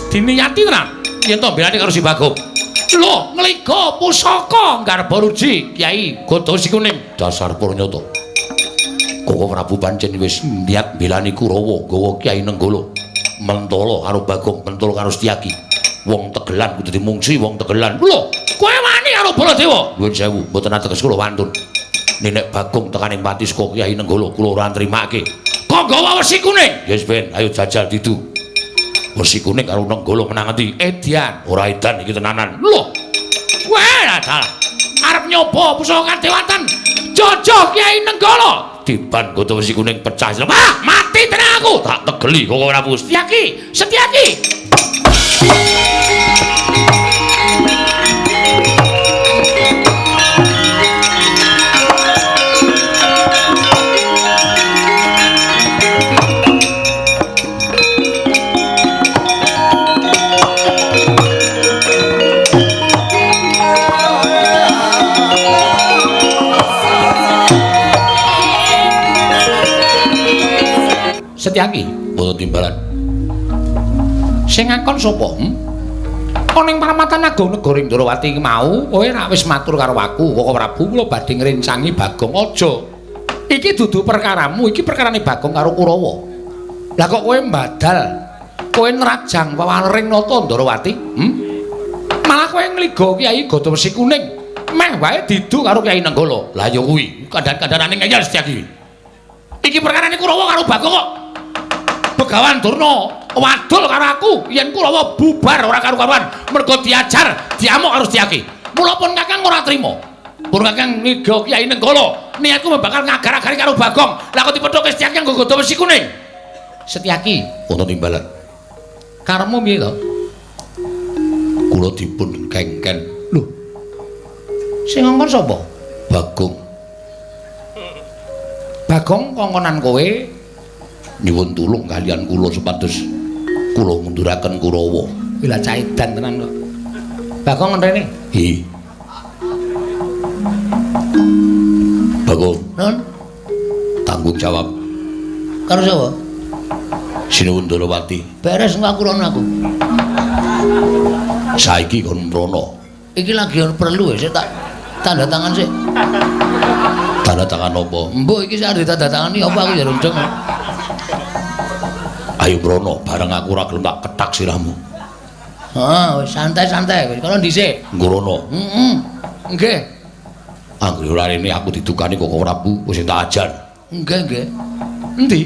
Diniyati tenan yen to belani karo si Bagong. Lho, ngliga pusaka Garba Ruji Kyai Gada Sikuning. Dasar purnyata. Koko Prabu pancen wis niat belani Kurawa nggawa Kyai Nenggala. Mentala karo Bagong, mentala karo Setyaki. Wong tegelan kudu dimungsi wong tegelan. Lho, kowe wani karo Baladewa? Nuwun sewu, mboten ateges kula wantun. Nenek Bagong tekaning pati saka Kyai Nenggala kula ora nrimake. Kok Nggawa wesi kuning. Yes ben, ayo jajal didu. Wesi kuning karo Nenggala menang endi? Edian. Ora edan iki tenanan. Lho. Wah, dalah. Arep nyoba pusaka kadewatan. Jojo Kyai Nenggala. Diban goto wesi kuning pecah. Wah, mati tenan aku. Tak tegeli kok ora Setyaki. Setyaki. Setyaki wonten timbalan. Sing ngakon sapa? Ana ing paramatan agung negara Ndrawati iki mau, kowe rak wis matur karo aku, Koko Prabu kula badhe ngrencangi Bagong aja. Iki dudu perkaramu, iki perkarane Bagong karo Kurawa. Lah kok kowe mbadal, kowe nrajang wawalering nata Ndrawati? Malah kowe ngliga Kyai Gada Wesi Kuning, meh wae didu karo Kyai Nenggala. Lah ya kuwi, kandhan-kandhanane ngeyel Setyaki. Iki perkarane Kurawa karo Bagong kok. Begawan Durna wadul karo aku yen Kurawa bubar ora karu-karuan mergo diajar diamuk karo Setyaki. Mula pun Kakang ora trima. Pun Kakang ngiga Kyai Nenggala, niatku bakal ngagar-agari karo Bagong. Lah kok dipethuke Setyaki nganggo gada wesi kuning. Setyaki wonten timbalan. Karepmu piye to? Kula dipun kengken. Lho. Sing ngongkon sapa? Bagong. Bagong kongkonan kowe nyuwun tulung kalian kula supados kula ngunduraken Kurawa. Kuwi lah caidan tenan kok. Bagong rene. Hi. Bagong, Nun, tanggung jawab karo sapa? Sinuwun Ndrawati. Beres engko aku rono aku. Saiki kon mrono. Iki lagi ono perlu ya, sik tak tanda tangan sik. Tanda tangan apa? Mbok iki sik arep ditandatangani apa aku ya rundeng. Ayo mrono, bareng aku ora gelem tak kethak sirahmu. Heeh, wis santai-santai wis kono dhisik. Nggrono. Heeh. Nggih. Anggere ora rene aku didukani Koko Prabu wis tak ajar. Nggih, nggih. Endi?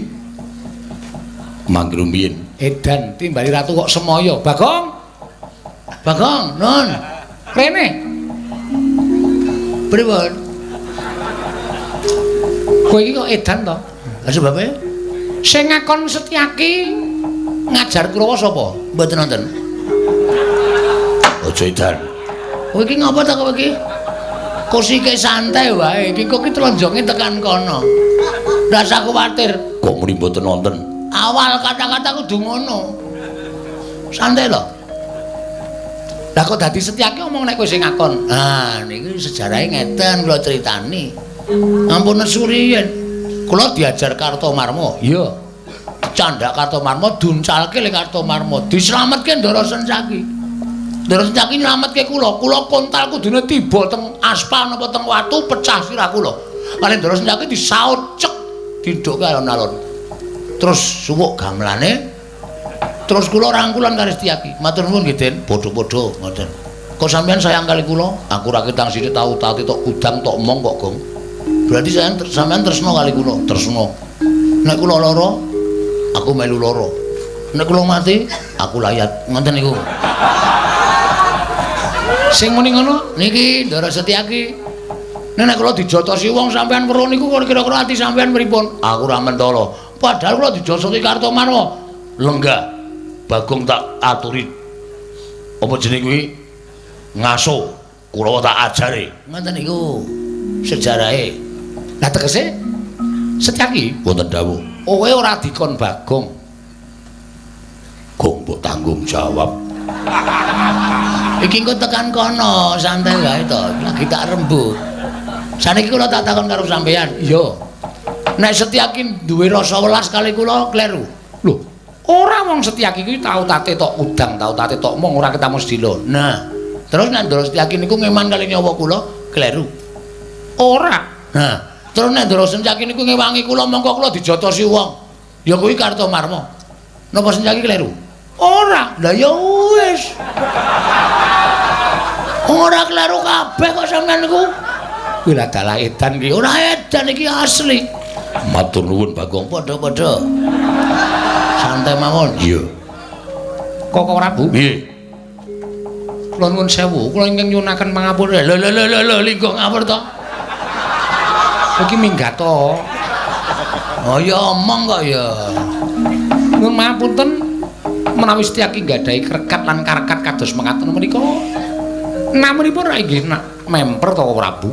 Mangke rumiyin. Edan timbali ratu kok semaya. Bagong. Bagong, Nun. Rene. Pripun? Kowe iki kok edan to? Lah sebabe? Sing ngakon Setyaki ngajar Kurawa sapa? Mboten nonton. Aja edan. Kowe iki ngapa ta kowe iki? Kursike santai wae, iki kok iki tlenjonge tekan kono. Rasa kuwatir. Kok muni mboten nonton? Awal kata-kata kudu ngono. Santai lho. Lah kok dadi Setyaki omong nek kowe sing ngakon. Ah, niki sejarahe ngeten kula critani. Ampun nesu riyen. Kula diajar Kartomarma. Iya. Candhak Kartomarma duncalke le Kartomarma, dislametke Ndara Sencaki. Ndara Sencaki nylametke kula. Kula kontal kudune tiba teng aspal napa teng watu pecah sirah kula. Kali Ndara Sencaki disaut cek didhukke alon-alon. Terus suwuk gamelane. Terus kula rangkulan karo Setyaki. Matur nuwun nggih, Den. Padha-padha ngoten. Kok sampean sayang kali kula? Aku ra ketang sithik tau tati tok gudang tok mong kok, Gong. Berarti sampean tresna kali kula, tresna. Nek kula lara, aku melu lara. Nek kula mati, aku layat. Ngoten niku. Sing muni ngono niki Ndara Setyaki. Nek kula dijotosi wong sampean weruh niku kira-kira ati sampean pripun? Aku ora mentala. Padahal kula dijotosi Kartomarma. Lenggah. Bagong tak aturi. Apa jenenge kuwi? Ngaso. Kurawa tak ajare. Ngoten niku sejarahe. Lah tegese Setyaki wonten dawuh. Kowe ora dikon Bagong. Gong mbok tanggung jawab. Iki engko tekan kono, santai wae to. Lagi tak rembug. Saniki kula tak takon karo sampean. Iya. Nek Setyaki duwe rasa welas kali kula kleru. Lho, ora wong Setyaki kuwi tau tate tok udang, tau tate tok mong ora ketemu sedilo. Nah, terus nek Ndara Setyaki niku ngeman kali nyawa kula kleru. Ora. Nah, terus nek Ndara Setyaki niku ngewangi kula mongko kula dijotosi wong. Ya kuwi Kartomarma. Napa Setyaki kleru? Ora. Lah ya wis. Ora kleru kabeh kok sampean niku. Kuwi lah dalah edan iki. Ora edan iki asli. Matur nuwun Bagong, padha-padha. Santai mawon. Iya. Koko Prabu. Piye? Kula nuwun sewu, kula ingkang nyuwunaken pangapura. Lho lho lho lho linggo ngawur to. Iki minggat to. Oh ya omong kok ya. Nuwun mapunten menawi Setyaki nggadahi krekat lan karekat kados mekaten menika. Namunipun ra inggih memper to Prabu.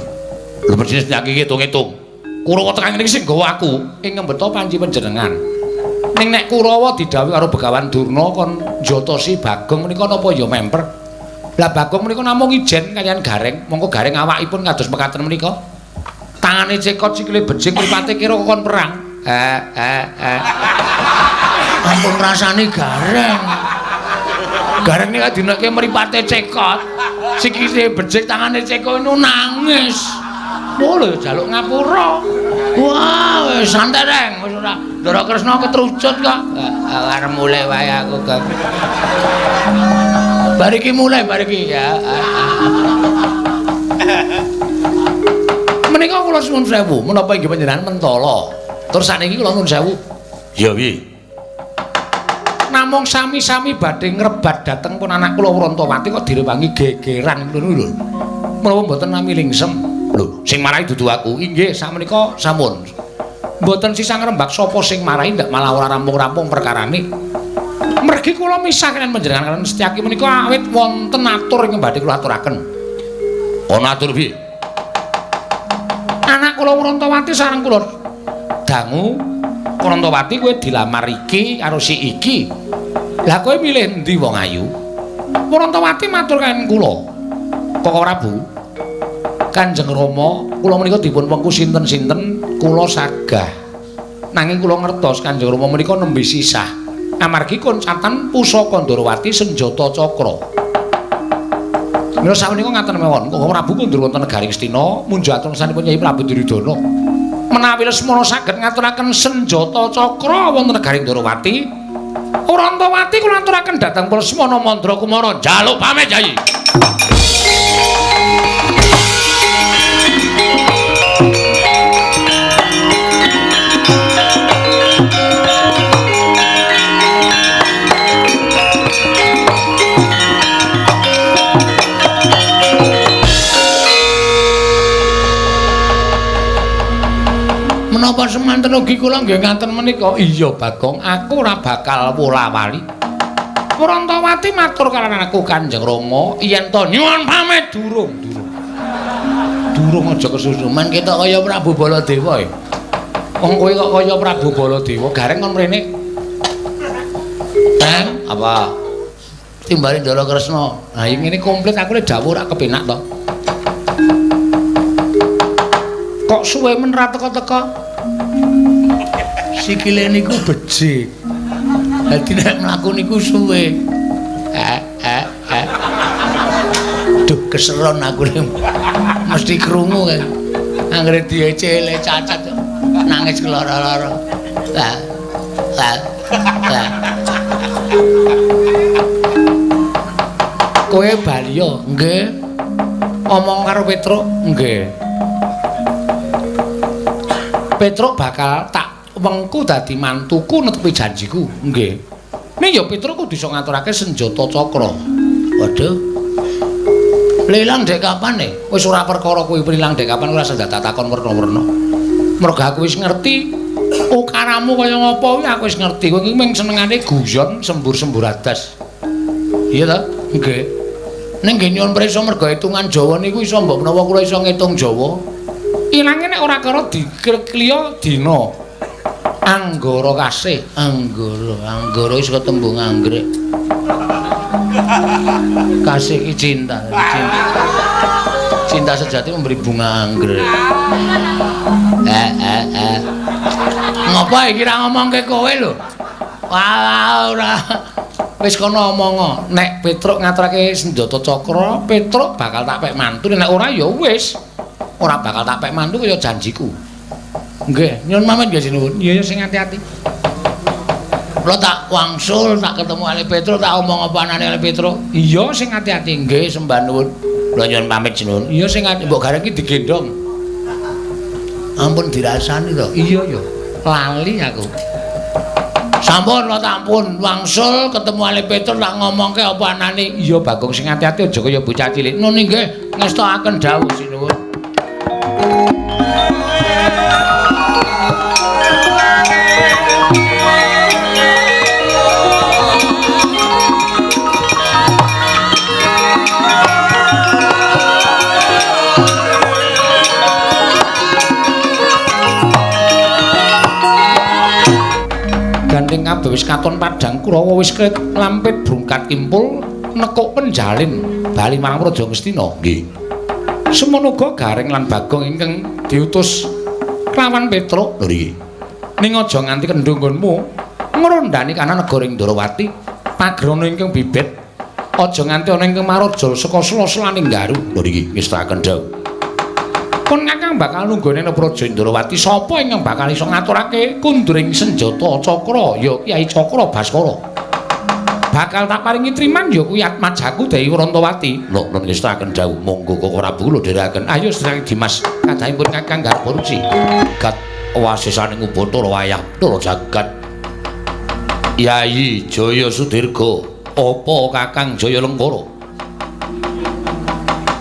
Lho mesti Setyaki ngitung-ngitung. Kurawa tekan ngene iki sing nggawa aku ing ngembeta panci panjenengan. Ning nek Kurawa didhawuhi karo Begawan Durna kon njotosi Bagong menika napa ya memper. Lah Bagong menika namung ijen kaliyan Gareng, mongko Gareng awakipun kados mekaten menika. Tangane cekot, sikile bejing, mripate kira kon perang. Ampun rasane Gareng. Gareng nika dineke mripate cekot, sikile bejing, tangane cekot niku nangis. Oh lho jaluk ngapura. Wah, wis santai reng, wis ora. Ndara Kresna ketrucut kok. Arep mulih wae aku, Gong. Bar iki mulih, bar iki ya. Menika kula suwun sewu, menapa inggih panjenengan mentala. Terus sakniki kula nuwun sewu. Ya piye? Namung sami-sami badhe ngrebat dhateng pun anak kula Wrantawati kok direwangi gegeran ngono lho. Menapa mboten nami lingsem? Lho, sing marahi dudu aku. Inggih, sakmenika sampun. Mboten sisah ngrembak sapa sing marahi ndak malah ora rampung-rampung perkarane. Mergi kula misah kaliyan panjenengan kaliyan Setyaki menika awit wonten atur ingkang badhe kula aturaken. Ana atur piye? Anak kula Wrantawati sareng kula dangu Wrantawati kowe dilamar iki karo si iki. Lah kowe milih endi wong ayu? Wrantawati matur kaliyan kula. Koko Prabu, Kanjeng Rama, kula menika dipun wengku sinten-sinten kula sagah. Nanging kula ngertos Kanjeng Rama menika nembe sisah. Amargi koncatan pusaka Ndorowati senjata cakra. Mila sakmenika ngaten mawon, Koko Prabu kundur wonten negari Ngastina munjuk atur sanipun Nyai Prabu Duryudana. Menawi Lesmana saged ngaturaken senjata cakra wonten negari Ndorowati, Wrantawati kula aturaken dhateng Lesmana Mandra Kumara njaluk pamit Yai. Menapa semanten ugi kula nggih ngaten menika? Iya Bagong, aku ora bakal wola-wali. Wrantawati matur karo aku Kanjeng Rama yen to nyuwun pamit durung, durung. Durung aja kesusu. Men ketok kaya Prabu Baladewa e. Wong kowe kok kaya Prabu Baladewa, Gareng kon mrene. Teng, apa? Timbali Ndara Kresna. Nah, ngene komplit aku lek dawuh ora kepenak to. Kok suwe men ra teka-teka? Sikile niku becik. Dadi nek mlaku niku suwe. Duh keseron aku mesti krungu kae. Anggere diecele cacat nangis keloro-loro. Lah. Lah. Lah. Kowe bali yo? Nggih. Omong karo Petruk? Nggih. Petruk bakal tak wengku dadi mantuku netepi janjiku. Nggih. Ning ya Petruk kudu iso ngaturake senjata cakra. Waduh. Lilang dek kapan e? Wis ora perkara kuwi lilang dek kapan ora usah takon werna-werna. Mergo aku wis ngerti ukaramu kaya ngapa kuwi aku wis ngerti. Kowe iki mung senengane guyon sembur-sembur adas. Iya ta? Nggih. Ning nggih nyuwun prisa mergo hitungan Jawa niku iso mbok menawa kula iso ngitung Jawa. Ilange nek ora karo dikliya dina. Anggara kasih, anggara, anggara wis ketembung anggrek. Kasih ki cinta, cinta. Cinta sejati memberi bunga anggrek. Ngopo iki ra ngomongke kowe lho? Wah, ora. Wis kono omong, nek Petruk ngaturake senjata cakra, Petruk bakal tak pek mantu, nek ora ya wis. Ora bakal tak pek mantu kaya janjiku. Nggih, nyuwun pamit nggih sinuwun. Iya ya sing ati-ati. Kula tak wangsul, tak ketemu Ale Petruk, tak omong apa anane Ale Petruk. Iya sing ati-ati. Nggih, sembah nuwun. Kula nyuwun pamit sinuwun. Iya sing ati mbok gareng iki digendhong. Ampun dirasani to. Iya ya, lali aku. Sampun kula tampun wangsul ketemu Ale Petruk tak ngomongke apa anane. Iya Bagong sing ati-ati aja kaya bocah cilik. Nun inggih ngestokaken dawuh sinuwun. Gandeng kabeh wis katon padhang Kurawa wis kret lampit brungkat kimpul nekuk penjalin bali marang Praja Ngastina. Nggih. Semono uga Gareng lan Bagong ingkang diutus kelawan Petruk. Lho iki. Ning aja nganti kendho nggonmu ngrondani kana negara Indrawati pagrana ingkang bibit aja nganti ana ingkang maraja saka sela-selaning garu. Lho iki ngestakaken dawuh. Pun Kakang bakal nunggone nang Praja Indrawati sapa ingkang bakal iso ngaturake kunduring senjata cakra ya Kyai Cakra Baskara. Bakal tak paringi triman ya kuwi atmajaku Dewi Wrantawati. Lho nun ngestakaken dawuh monggo Koko Prabu kula dherekaken. Ayo sedherek Dimas kadhahipun Kakang garba ruci. Gat wasisaning Ubathara wayah Bathara jagat. Yayi Jaya Sudirga apa Kakang Jaya Lengkara?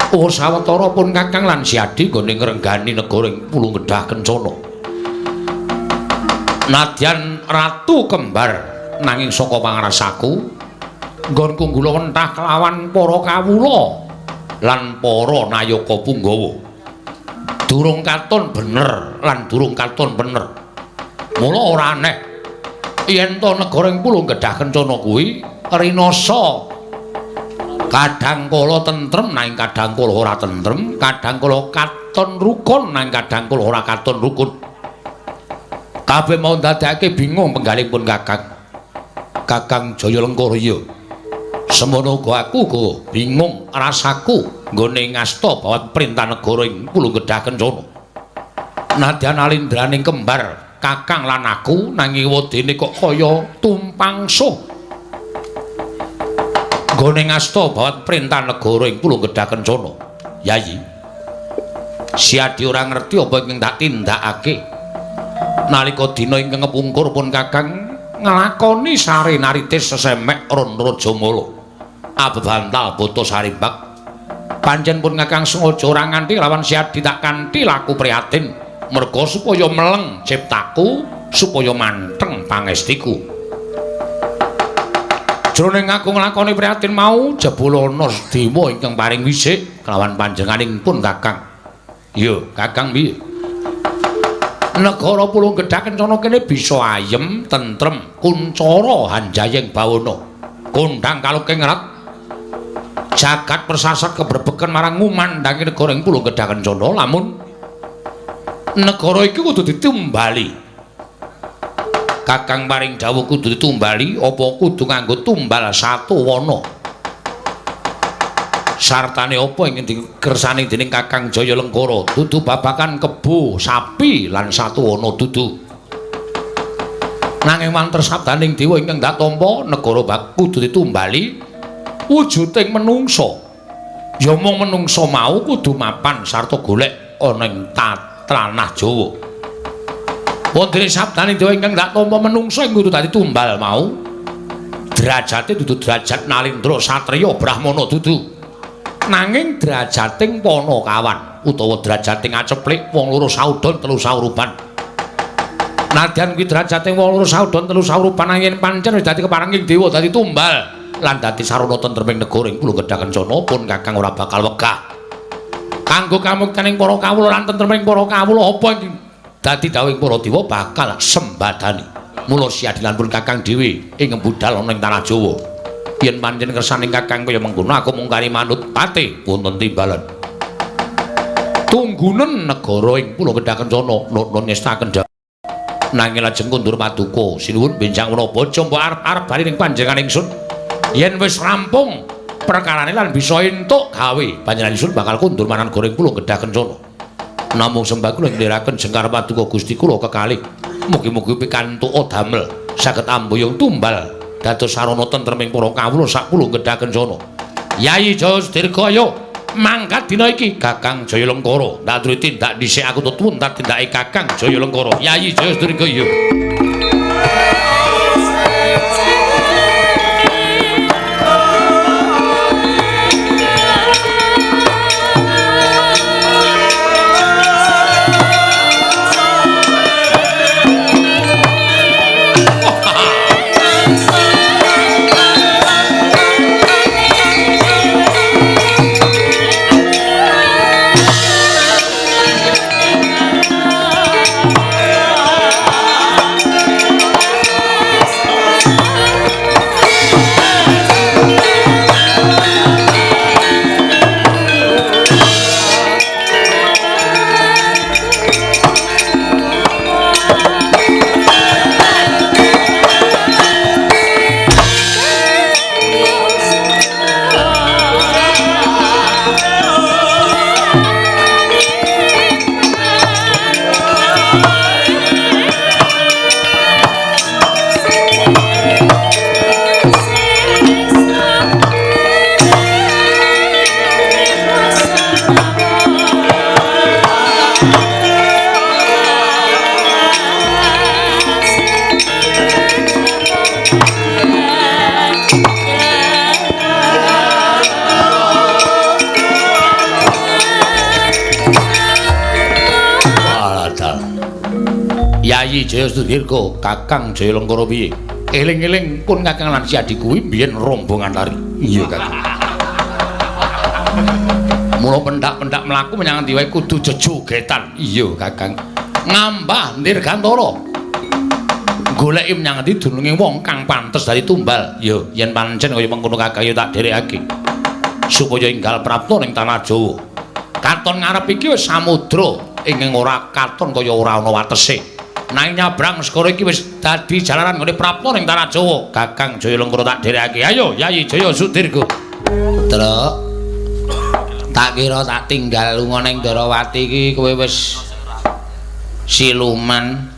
Oh sawetara pun Kakang lan Siadi nggone ngrenggani negara ing Pulung Gedhah Kencana. Nadyan ratu kembar nanging saka pangrasaku nggonku nggula wentah kelawan para kawula lan para nayaka punggawa. Durung katon bener lan durung katon bener. Mula ora aneh yen to negara ing Pulung Gedhah Kencana kuwi rinasa kadang kala tentrem nanging kadang kala ora tentrem, kadang kala katon rukun nanging kadang kala ora katon rukun. Kabeh mau ndadekake bingung penggalipun Kakang. Kakang Jaya Lengkara iya. Semono uga aku uga bingung rasaku nggone ngasta bawat perintah negara ing Pulung Gedhah Kencana. Nadyan alindraning kembar Kakang lan aku nanging wedene kok kaya tumpang suh. Nggone ngasta bawat perintah negara ing Pulung Gedhah Kencana. Yayi, Siadi ora ngerti apa ingkang tak tindakake. Nalika dina ingkang kepungkur pun Kakang nglakoni sare naritis sesemek Ron Rajamala. Abebantal bata sarimbak. Pancen pun Kakang sengaja ora nganti lawan Siadi tak kanthi laku prihatin merga supaya meleng ciptaku, supaya manteng pangestiku. Jroning aku nglakoni prihatin mau jebul ana dewa ingkang paring wisik kelawan panjenenganing pun Kakang. Iya, Kakang piye? Negara Pulung Gedhah Kencana kene bisa ayem, tentrem, kuncara hanjayeng bawana. Kondhang kaluking rat. Jagat persasat kebrebegen marang ngumandangi negara ing Pulung Gedhah Kencana lamun negara iki kudu ditumbali. Kakang paring dawuh kudu ditumbali apa kudu nganggo tumbal satu wana. Sartane apa ingkang dikersani dening Kakang Jaya Lengkara dudu babakan kebo, sapi lan satu wana dudu. Nanging manter sabdaning dewa ingkang dak tampa negara bak kudu ditumbali wujuding menungsa. Ya mung menungsa mau kudu mapan sarta golek ana ing tanah Jawa. Wondene sabdaning dewa ingkang dak tampa menungsa ing kudu dadi tumbal mau derajate dudu derajat nalindra satriya brahmana dudu. Nanging derajating panakawan utawa derajating aceplik wong loro saudon telu saurupan. Nadyan kuwi derajating wong loro saudon telu saurupan nanging pancen wis dadi keparenging dewa dadi tumbal lan dadi sarana tentreming negara ing Pulung Gedhah Kencana pun Kakang ora bakal wegah. Kanggo kamuktening para kawula lan tentreming para kawula apa ing dadi dawuhing para dewa bakal sembadani. Mula Siadi lan pun Kakang dhewe ing budal ana ing tanah Jawa. Yen pancen kersaning Kakang kaya mengkono aku mung kari manut pate wonten timbalan. Tunggunen negara ing Pulung Gedhah Kencana nun ngestaken dawuh. Nanging lajeng kundur paduka sinuwun benjang menapa aja mbok arep-arep bali ning panjenengan ingsun. Yen wis rampung perkarane lan bisa entuk gawe panjenengan ingsun bakal kundur marang negara ing Pulung Gedhah Kencana. Namung sembah kula ngliraken jengkar paduka Gusti kula kekalih. Mugi-mugi pikantuk damel saged ambuyung tumbal dados sarana tentreming para kawula sak Pulung Gedhah Kencana. Yayi Jaya Sudirga ayo Mangkat dina iki Kakang Jaya Lengkara. Ndak duwe tindak dhisik aku tuwun tak tindake Kakang Jaya Lengkara. Yayi Jaya Sudirga iya. Yayi Jaya Sudirga, Kakang Jaya Lengkara piye? Eling-eling pun Kakang lan si adhiku kuwi biyen rombongan lari. Iya, Kakang. Mula pendak-pendak mlaku menyang endi wae kudu jejogetan. Iya, Kakang. Ngambah Dirgantara. Goleki menyang endi dununge wong kang pantes dadi tumbal. Ya, yen pancen kaya mengkono Kakang ya tak dherekake. Supaya enggal prapta ning tanah Jawa. Katon ngarep iki wis samudra ingkang ora katon kaya ora ana watese. Nanging nyabrang segara iki wis dadi jalaran nggone prapta ning tanah Jawa. Kakang Jaya Lengkara tak dherekake. Ayo Yayi Jaya Sudirga. Truk. Tak kira tak tinggal lunga ning Darawati iki kowe wis siluman.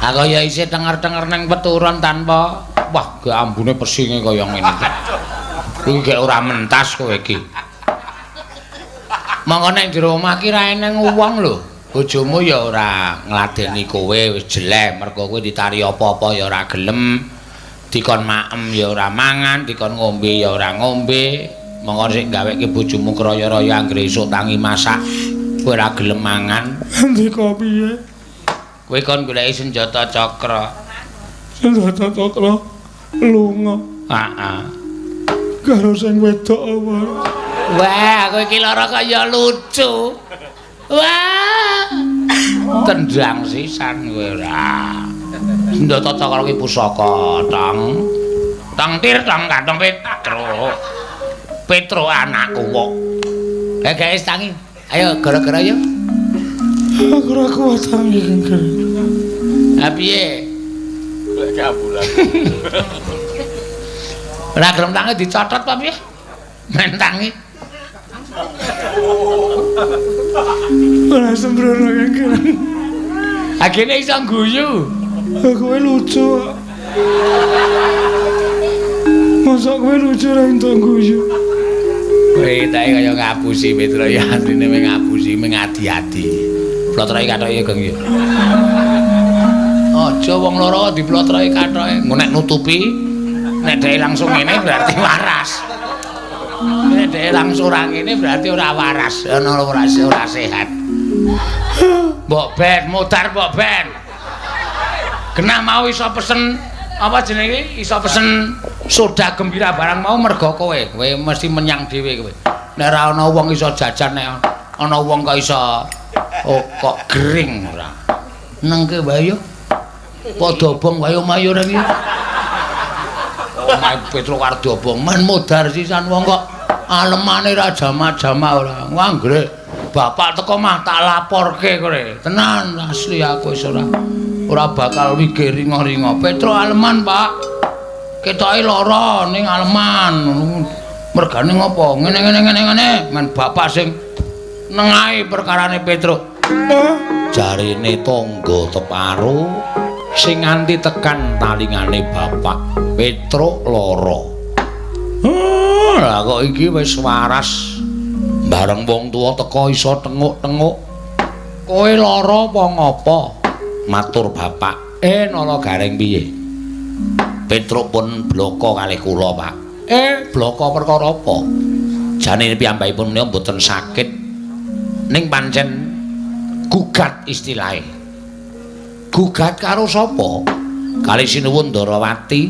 Aku ya isih tenger-tenger ning peturon tanpa wah gak ambune pesinge kaya ngene iki. Iki gek ora mentas kowe iki. Monggo ning jero omah ki ra eneng wong lho. Bojomu ya ora ngladeni kowe wis jelek mergo kowe ditari apa-apa ya ora gelem, dikon maem ya ora mangan, dikon ngombe ya ora ngombe. Monggo sik gaweke bojomu kraya-raya anggere esuk tangi masak kowe ora gelem mangan. Ndika piye? Kowe kon goleki senjata cakra. Senjata cakra lunga. Heeh. Karo sing wedok apa? Wah, kowe iki lara kaya lucu. Wah. Tendang sisan kowe ora. Senjata cakra ki pusaka, Tong. Tong tir tong kantong Petro. Petro anakku kok. Guys tangi. Ayo gara-gara yo. Aku ora kuat tangi kengker. Ha piye? Golek ambulan. Ora gelem tangi dicotot apa piye? Men tangi. Ora sembrono kengker. Agene iso guyu. Kowe lucu. Mosok kowe lucu ra entuk guyu. Kowe tak kaya ngapusi Petro ya asline mung ngapusi mung adi-adi. Plotroke kathoke ya Geng ya. Aja wong loro diplotroke kathoke. Engko nek nutupi nek dhek langsung ngene berarti waras. Nek dhek langsung ora ngene berarti ora waras, ana ora ora sehat. Mbok ben mudar mbok ben. Genah mau iso pesen apa jenenge iso pesen soda gembira barang mau mergo kowe. Kowe mesti menyang dhewe kowe. Nek ora ana wong iso jajan nek ana wong kok iso oh kok gering ora. Nengke wae yo. Padha obong wae omahe ora iki. Omahe Petro karo diobong men modar sisan wong kok alemane ra jamak-jamak ora. Anggere bapak teko mah tak laporke kowe. Tenan asli aku wis ora ora bakal wigir ringa-ringa. Petro aleman, Pak. Ketoke lara ning aleman. Mergane ngopo? Ngene ngene ngene ngene. Men bapak sing nengahi perkarane Petro. Jarine tangga teparo sing nganti tekan talingane bapak Petro lara. Lah kok iki wis waras. Bareng wong tuwa teka iso tenguk-tenguk. Kowe lara apa ngapa? Matur bapak. Nala Gareng piye? Petruk pun bloko kalih kula, Pak. Bloko perkara apa? Jane piyambakipun menika mboten sakit. Ning pancen gugat istilahe. Gugat karo sapa? Kali Sinuwun Ndarawati.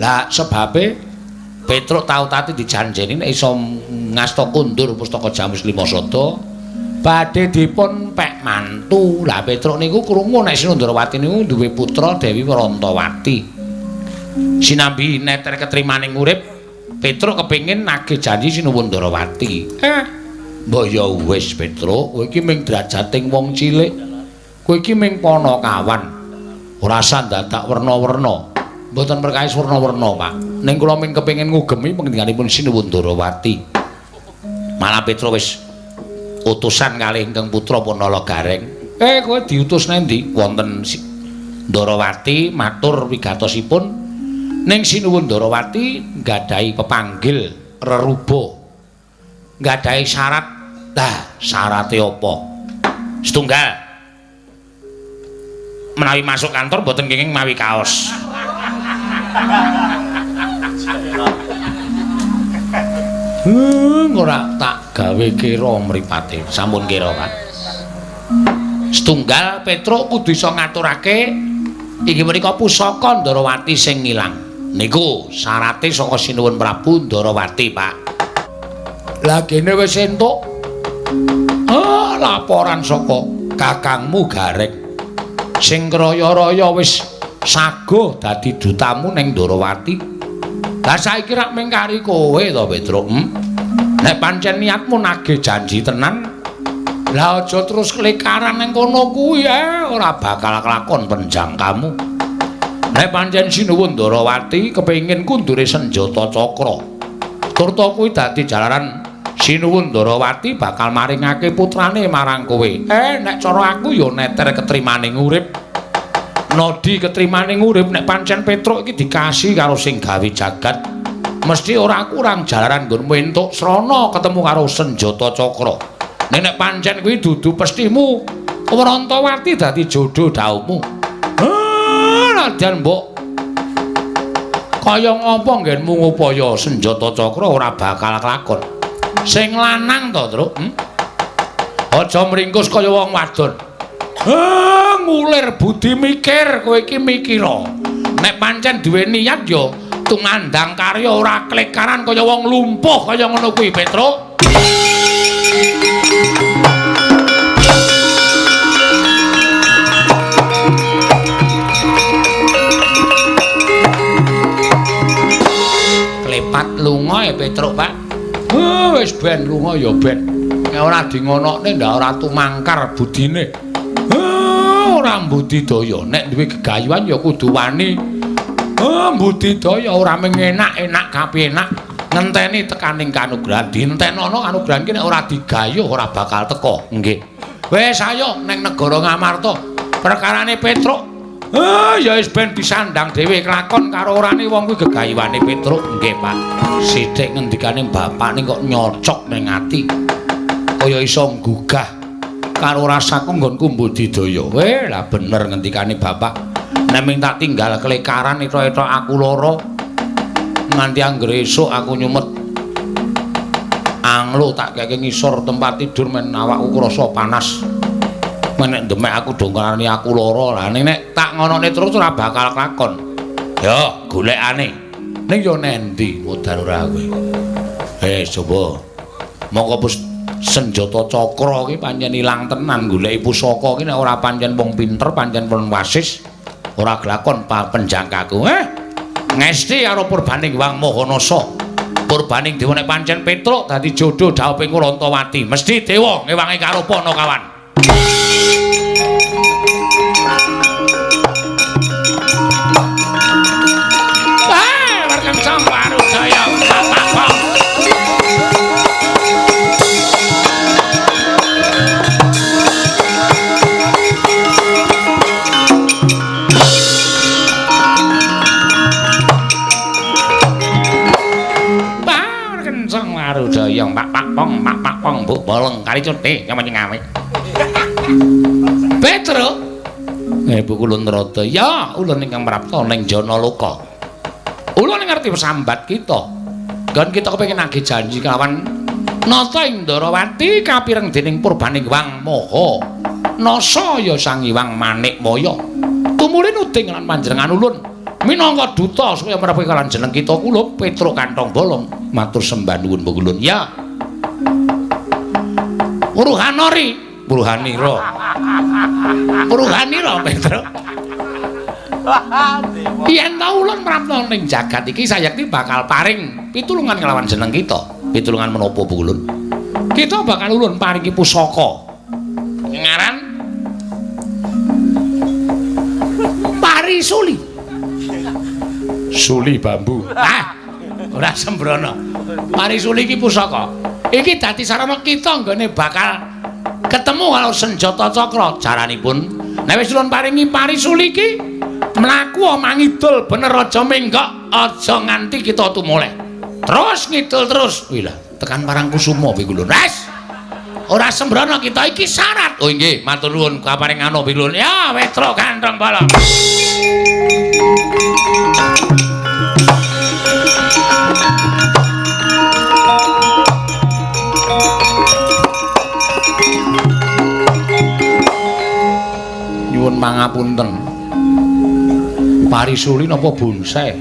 Lah sebabe Petruk tau tati dijanjeni nek iso ngasta kundur pustaka Jamus Lima Sada badhe dipun pek mantu. Lah Petruk niku krungu nek Sinuwun Ndarawati niku duwe putra Dewi Warantawati. Sinambi neter ketrimaning urip, Petruk kepengin nagih janji Sinuwun Ndarawati. Mbok ya wis Petruk, kowe iki ming drajating wong cilik. Kowe iki ming panakawan. Ora usah dadak werna-werna. Mboten perkawis werna-werna, Pak. Ning kula ming kepengin ngugemi pangendhikanipun Sinuwun Ndarawati. Malah Petruk wis utusan kalih ingkang putra Punala Gareng. Kowe diutus nendi? Wonten Ndarawati matur wigatosipun. Ning Sinuwun Ndarawati nggadahi pepanggil reruba. Nggadahi syarat. Lah, syarate apa? Setunggal. Menawi masuk kantor mboten kenging mawi kaos. Ora tak gawe kira mripate. Sampun kira, Pak. Setunggal Petruk kudu iso ngaturake inggih menika pusaka Ndarawati sing ilang. Niku syarate saka Sinuwun Prabu Ndarawati, Pak. Lah kene wis entuk laporan saka kakangmu Gareng. Sing kraya-raya wis saguh dadi dutamu ning Ndarawati. Lah saiki rak mung kari kowe to, Petruk. Nek pancen niatmu nagih janji tenan, lah aja terus klekaran ning kono kuwi, ora bakal kelakon penjangkamu. Nek pancen Sinuwun Ndarawati kepengin kundure senjata cakra, turta kuwi dadi jalaran Sinuwun Ndarawati bakal maringake putrane marang kowe. Nek cara aku ya neter ketrimaning urip. Nodi ketrimaning urip nek pancen Petruk iki dikasih karo sing gawe jagat, mesti ora kurang jalaran nggonmu entuk srana ketemu karo senjata cakra. Ning nek pancen kuwi dudu pestimu, Warantawati dadi jodoh dhaumu. Nadyan mbok kaya ngapa nggenmu ngupaya senjata cakra ora bakal kelakon. Sing lanang to, Truk? Aja mringkus kaya wong wadon. Ngulir budi mikir, kowe iki mikira. Nek pancen duwe niat ya tumandang karya ora klekaran kaya wong lumpuh kaya ngono kuwi, Petruk. Klepat lunga ya Petruk, Pak. Wis ben lunga ya ben. Nek ora dingonokne ndak ora tumangkar budine. Ora mbudidaya, nek duwe gegayuhan ya kudu wani. Mbudidaya ora mung enak-enak kapenak, ngenteni tekaning kanugrahan. Dintenono kanugrahan ki nek ora digayuh ora bakal teka. Nggih. Wis ayo ning negara Ngamarta. Perkarane Petruk. Ya wis ben disandang dhewe kelakon karo orane wong kuwi gegayuhane Petruk. Nggih, Pak. Sithik ngendikane bapak ning kok nyocok ning ati. Kaya iso nggugah karo rasaku nggonku mbudidaya. Lah bener ngendikane bapak. Nek ming tak tinggal klekaran etok-etok aku lara. Nganti anggere esuk aku nyumet anglo tak keke ngisor tempat tidur men awakku krasa panas. Men nek demek aku dongkarane aku lara. Lah nek tak ngonone terus ora bakal kelakon. Ya golekane. Ning yo nendi modar ora kowe. Coba. Mongko senjata cakra ki pancen ilang tenan goleki pusaka ki nek ora pancen wong pinter, pancen wong wasis ora glakon penjangkaku. Ngesti karo purbaning Wang Mahanasa. Purbaning dewa nek pancen Petruk dadi jodoh dhawuhing Warantawati, mesti dewa ngewangi karo Panakawan. Werkeng Warudaya bapak. mbok bolong kali cuti nyamane ngawe. Petro. Bu Kulun Rada. Ya, ulun ingkang prapta ning Janaloka. Ulun ngerti sambat kita. Nggon kita kepengin nagih janji kelawan Nata Indarawati kapireng dening purbaning Wang Maha. Nasa ya Sang Hyang Manikmaya. Tumuli nuding lan panjenengan ulun minangka duta supaya mrepe kalian jeneng kita kula Petro Kantong Bolong matur sembah nuwun Bu Kulun. Ya. Wuruhanori, Wuruhanira. Wuruhanira Petro. Yen ta ulun prapta ning jagat iki sayekti bakal paring pitulungan kelawan jeneng kita. Pitulungan menapa Bu Kulun? Kita bakal ulun paringi pusaka. Ngaran Parisuli. Suli bambu. Ah, ora sembrono. Parisuli iki pusaka. Iki dadi sarana kita nggone bakal ketemu karo senjata cakra. Caranipun nek wis ulun paringi parisuli iki mlaku mangidul bener aja menggok, aja nganti kita tumoleh. Terus ngidul terus. Wih lah, tekan Parangkusuma piye lho. Wes. Ora sembrono kita iki syarat. Oh nggih, matur nuwun kaparing ana piye lho. Ya, Petro Kantong Bolong. Nyuwun mangapunten. Parisuli napa bonsai?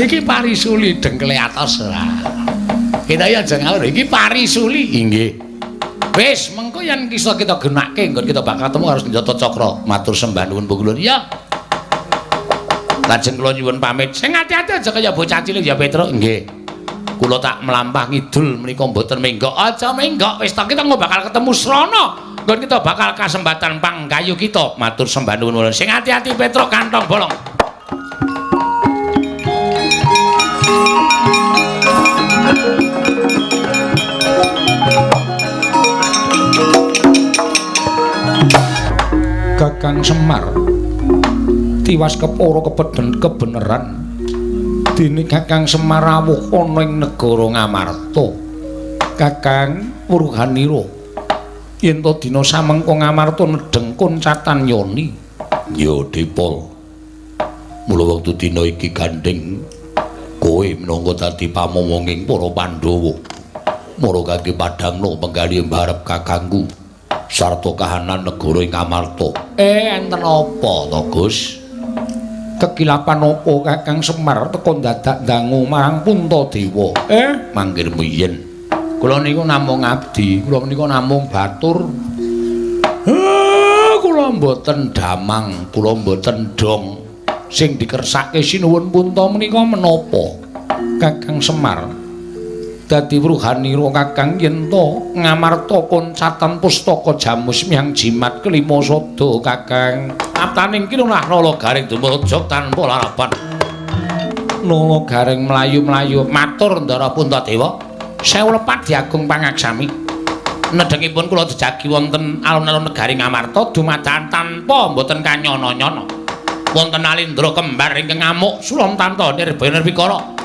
Iki parisuli dengkele atos ora. Kita ya aja ngawur, iki parisuli. Inggih. Wis, mengko yen kisah kita genake nggon kita bakal ketemu karo senjata cakra. Matur sembah nuwun Bu Kulun. Ya. Lajeng kula nyuwun pamit. Sing ati-ati aja kaya bocah cilik ya Petro. Nggih. Kula tak mlampah ngidul menika mboten menggok. Aja menggok, wis ta kita bakal ketemu srana. Nggon kita bakal kasembatan panggayu kita. Matur sembah nuwun. Sing ati-ati Petro Kantong Bolong. Kakang Semar tiwas kepara kepeden kebeneran dene Kakang Semar rawuh ana ing negara Ngamarta. Kakang Wuruhanira yen to dina samengko Ngamarta nedheng koncatan yoni. Ya Dipol, mula wektu dina iki gandeng kowe minangka dadi pamomonging para Pandhawa mara kangge padhangna penggalih mbarep kakangku sarta kahanan negara ing Ngamarta. Enten apa to, Gus? Kekilapan apa Kakang Semar teka dadak dangu marang Puntadewa? Manggirmu yen. Kula niku namung abdi, kula niku namung batur. Kula mboten damang, kula mboten dong. Sing dikersake sinuwun Punta menika menapa? Kakang Semar dadi wruhanira Kakang yen to Ngamarta koncatan pustaka jamus miang jimat kelima sada Kakang. Aptaning kinunah nala garing dumrujug tanpa larapan. Nala garing mlayu-mlayu matur Ndara Puntadewa. Sewu lepat diagung pangaksami. Nedhengipun kula jejagi wonten alun-alun negari Ngamarta dumadakan tanpa mboten kanyana-nyana. Wonten alindra kembar ingkang ngamuk sulamtanta nirbaya nirwikara.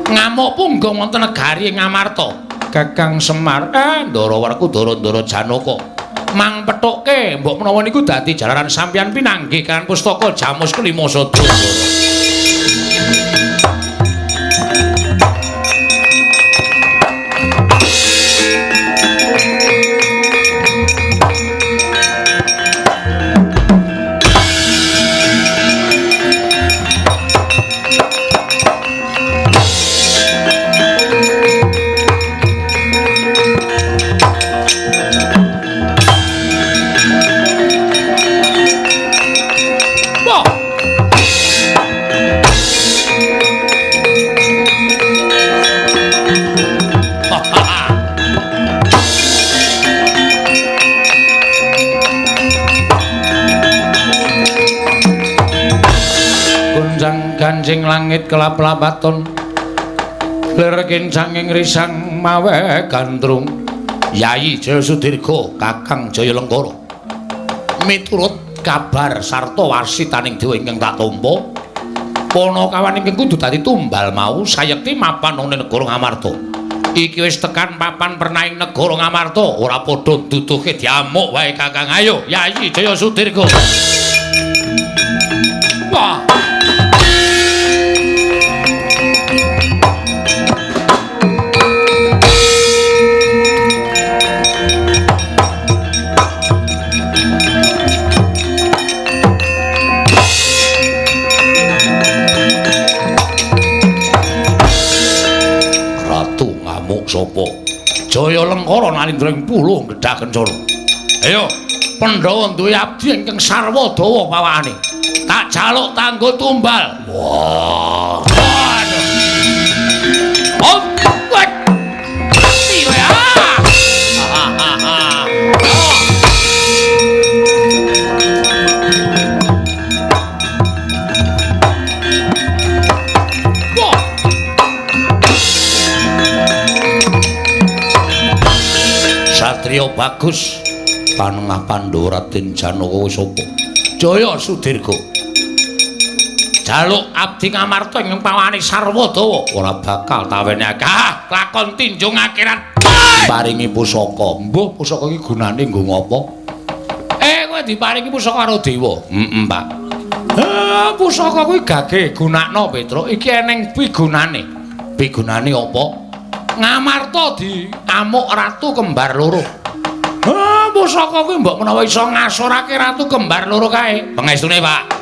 Ngamuk punggung wonten negari Ngamarta. Kakang Semar, Ndara Werkudara Ndara Janaka. Mang pethukke mbok menawa niku dadi jalaran sampeyan pinanggih kan pustaka jamus kelima sada. Ganjing langit kelap-lapaton lir kincanging risang mawe gandrung. Yayi Jaya Sudirga Kakang Jaya Lengkara miturut kabar sarta warsitaning dewa ingkang tak tampa panakawan ingkang kudu dadi tumbal mau sayekti mapan ana negara Ngamarta. Iki wis tekan papan pernaing negara Ngamarta, ora padha nduduhke diamuk wae Kakang. Ayo, Yayi Jaya Sudirga. Wah. Sapa? Jaya Lengkara nalindra ing Pulung Gedhah Kencana. Ayo, Pandhawa duwe abdi ingkang sarwa dawa pawakane. Tak jaluk tanggo tumbal. Wah. Waduh. Oh, kowe. Mati kowe. Ah. Wah. Satrio bagus panengah Pandhawa Raden Janaka wis sapa? Jaya Sudirga. Jaluk abdi Ngamarta ing pawane sarwa dawa ora bakal tawenake. Ah, lakon tinjung akhirat. Paringi pusaka. Mbuh pusaka iki gunane nggo ngopo? Kowe diparingi pusaka karo dewa. Heeh, Pak. Pusaka kuwi gage gunakno, Petruk. Iki eneng pigunane. Pigunane apa? Ngamarta diamuk ratu kembar loro. Pusaka kuwi mbok menawa iso ngasorake ratu kembar loro kae. Pengestune, Pak.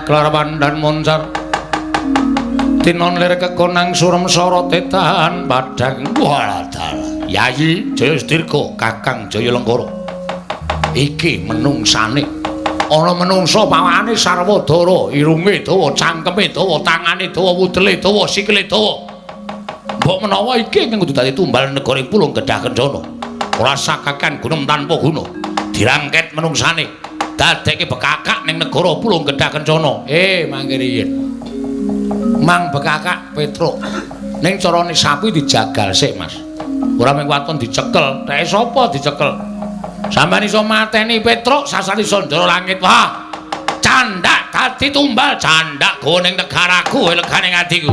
Gelar pandan moncar tinon lir kekonang surem sorote tahan padang. Walah, Yayi Jaya Sudirga, Kakang Jaya Lengkara, iki menungsane ana menungsa pawakane sarwa dara, irunge dawa, cangkeme dawa, tangane dawa, wudele dawa, sikile dawa. Mbok menawa iki ingkang kudu dadi tumbal negara ing Pulung Gedhah Kencana. Ora sakakan gunung tanpa guna. Dirangket menungsane dadekke bekakak ning negara Pulung Gedhah Kencana. Mangke riyin. Mang bekakak Petruk. Ning carane sapi dijagal sik, Mas. Ora mung waton dicekel, teke sapa dicekel? Sampeyan iso mateni Petruk sasar iso ndara langit. Wah. Candak dadi tumbal, candak go ning negaraku, legane atiku.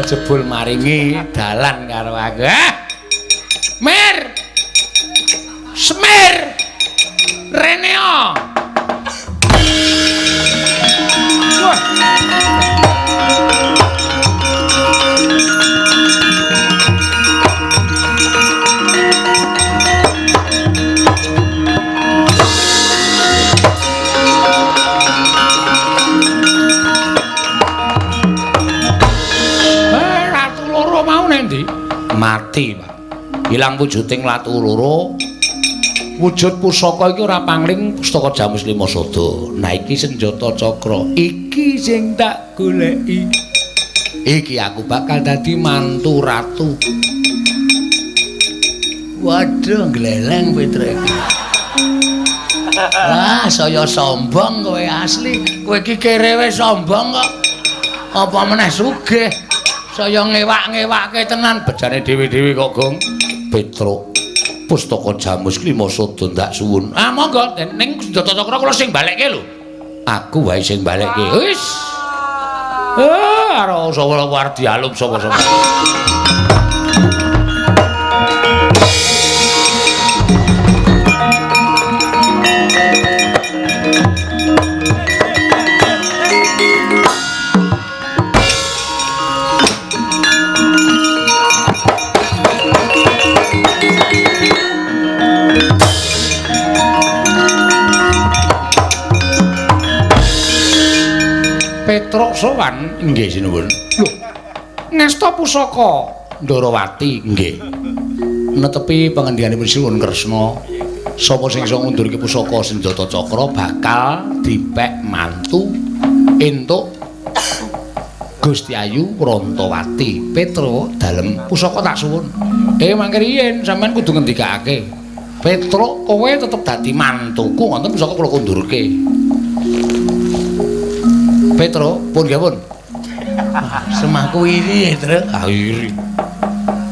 Jebul maringi dalan karo aku. Mir. Semir. Reneo. Wah. Mati, Pak. Ilang wujuding latu loro. Wujud pusaka iki ora pangling pustaka Jamus Lima Sada. Nah iki senjata cakra. Iki sing tak goleki. Iki aku bakal dadi mantu ratu. Waduh, gleleng Petruk. Wah, saya sombong kowe asli. Kowe iki kerewe sombong kok. Apa meneh sugih? Saya ngewak-ngewake tenan bejane dhewe-dhewe kok, Gong. Petruk, pustaka Jamus Lima Sada ndak suwun. Ah, monggo ning senjata cakra kula sing balekke lho. Aku wae sing balekke. Wis. Karo sapa arep dialum sapa-sapa. Petruk sowan nggih sinuwun. Lho, ngasta pusaka Ndarawati nggih. Netepi pangendikaanipun Sinuwun Kresna, sapa sing iso ngundurke pusaka senjata cakra bakal dipek mantu entuk Gusti Ayu Rantawati. Petruk dalem pusaka tak suwun. Mangke riyen sampean kudu ngendikake. Petruk kowe tetep dadi mantuku ngoten pusaka kula kundurke. Petruk pun nggih pun. Semahku iri, Truk. Ah iri.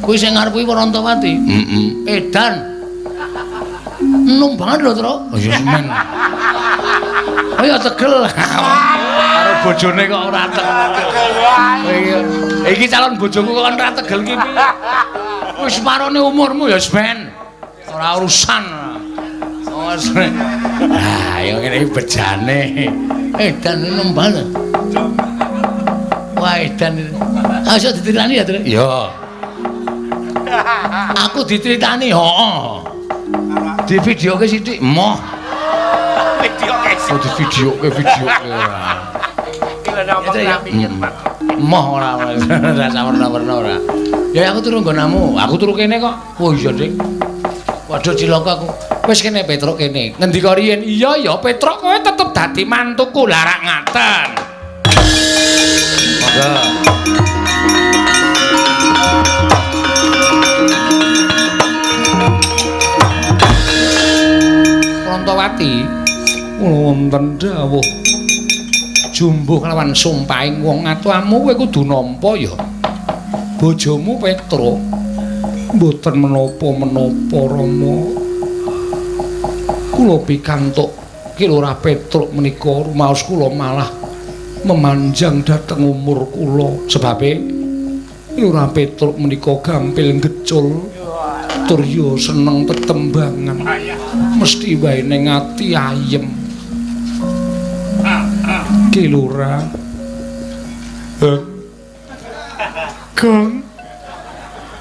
Kuwi sing ngarep kuwi Rantawati. Heeh. Edan. Enom banget lho, Truk. Oh ya semen. Oh ya tegel. Karo bojone kok ora tegel. Iki calon bojoku kok ora tegel ki piye? Wis parone umurmu ya semen. Ora urusan. Oh, ah, ya ngene iki bejane. Edan enom banget. Wah, edan. Ah, iso dicritani ya, Truk? Iya. Aku diceritani, heeh. Di videoke sithik, emoh. Videoke sithik. Oh, di videoke ora. Emoh ora ora sawerna-werna ora. Ya aku turu nggonamu, aku turu kene kok. Oh iya, Dik. Waduh cilaka aku. Wis kene Petruk kene. Ngendika riyen, iya ya Petruk kowe tetep dadi mantuku. Lah rak ngaten. Monggo. Rantawati kula wonten dawuh jumbuh kelawan sumpahing wong atuamu kowe kudu nampa ya bojomu Petruk mboten menapa-menapa Rama. Kula pikantuk Ki Lurah Petruk menika rumaos kula malah memanjang dhateng umur kula. Sebabe Ki Lurah Petruk menika gampil ngecul tur yo seneng tetembangan. Mesti wae ning ati ayem. Ki Lurah. Kang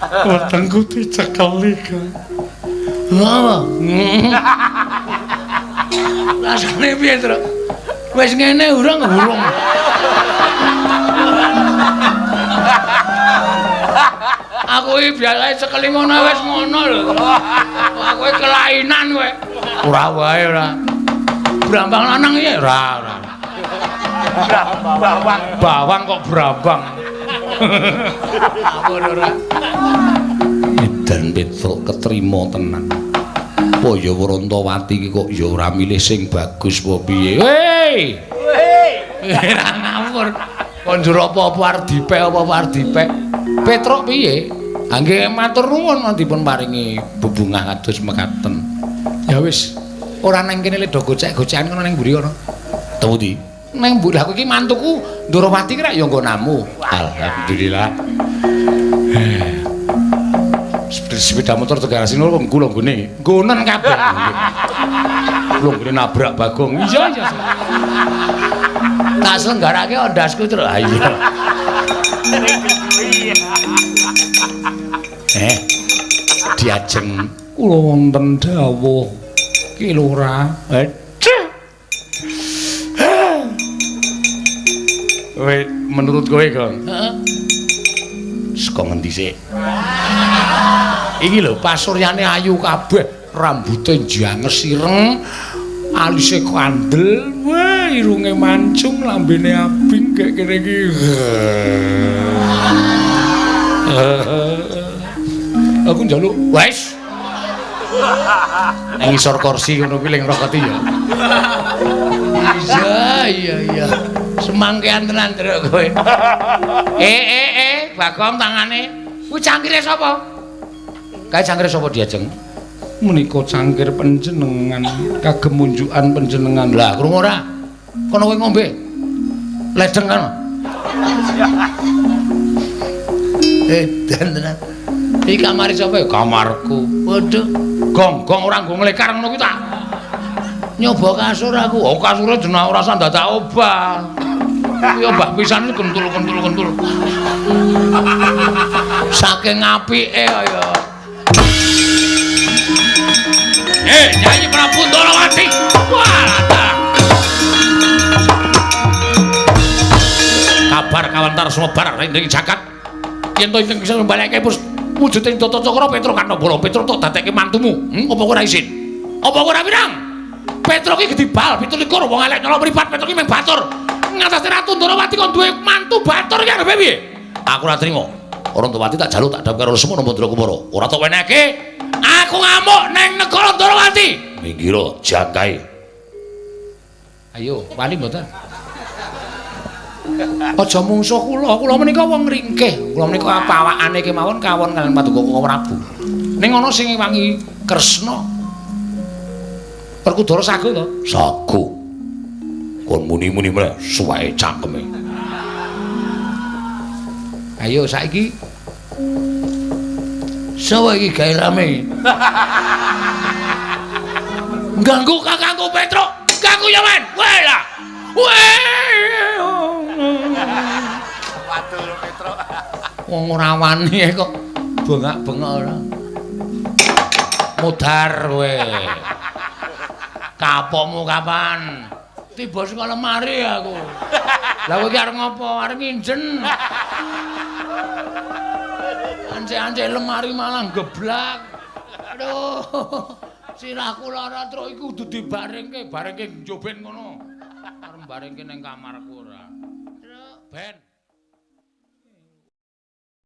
wetengku dicekeli, Kang. Lha. Rasane piye, Truk? Wis ngene urung urung. Aku iki biasane cekeli ngono wis ngono lho. Aku iki kelainan kowe. Ora wae ora. Brambang lanang iki ora ora. Bawang. Bawang kok brambang. Aku ora. Edan Petruk ketrima tenan. Apa ya Rantawati iki kok ya ora milih sing bagus apa piye? Hei. Hei. Ora ngawur. Kon njur apa-apa arep dipek apa-apa arep dipek. Petruk piye? Ha nggih matur nuwun dipun paringi bebungah kados mekaten. Ya wis, ora nang kene le do gocek-gocekan kono ning mburi kono. Temu di. Nang mburi aku iki mantuku Ndorowati ki rak ya nggonamu. Alhamdulillah. Sepeda motor tegarasi lho kula nggone. Nggonen kabeh. Kula nggone nabrak Bagong. Iya iya. Tak selenggarake ondasku terus. Ha iya. Diajeng kula wonten dawuh Ki Lurah. Kowe menurut kowe, Gong? Heeh. Saka ngendi sik? Iki lho pasuryane ayu kabeh, rambute njanges ireng, alise kandel, wah irunge mancung, lambene abing kek kene iki. Aku njaluk wis. Nang ngisor kursi ngono kuwi ling rokoti ya. Iya iya iya. Semangkean tenan truk kowe. Bagong tangane. Kuwi cangkire sapa? Kae cangkire sapa diajeng? Menika cangkir panjenengan, kagem munjukan panjenengan. Lah krungu ora? Kono kowe ngombe. Ledeng kan. Edan tenan. Iki kamare sapa ya? Kamarku. Waduh, gong-gong ora nggo nglekar ngono kuwi tak. Nyoba kasur aku. Oh, kasure jeneng ora usah dadak obah. Ya mbah pisan kentul-kentul-kentul. Saking apike kaya. Nyai Prabu Ndorowati. Wah, latah. Sumebar kawentar sumebar ing jagat. Yen to ingkang bisa mbalekke wujuding Tata Cakra Petruk Karnabala, Petruk tok dadekke mantumu. Apa kowe ora isin? Apa kowe ora wirang? Petruk iki gedhi bal 27 wong elek nyolong mripat, Petruk iki mung batur. Ngatasi Ratu Ndorowati kon duwe mantu batur iki arepe piye? Aku ora trima. Rantawati tak jaluk tak dhap karo Semana Mandra Kumara. Ora tok wenehke. Aku ngamuk ning negara Ndorowati. Minggira jangkae. Ayo, wani mboten? Aja mungsuh kula, kula menika wong ringkih. Kula menika pawakane kemawon kawon kaliyan Paduka Koko Prabu. Ning ana sing ngewangi Kresna. Werkudara sago to? Sago. Kon muni-muni meneh suweke cangkeme. Ayo saiki sapa iki gawe rame? Ganggu kakangku Petruk, ganggu ya men. Weh lah. Weh. Waduh Petruk. Wong ora wani kok bengak-bengok ora. Mudar kowe. Kapokmu kapan? Tiba saka lemari aku. Lah kowe iki arep ngopo? Arep nginjen. Ancek-ancek lemari malah geblak. Aduh. Sirahku lara truk iku kudu dibarengke, barengke njoben ngono. Arep barengke ning kamarku ora. Truk ben.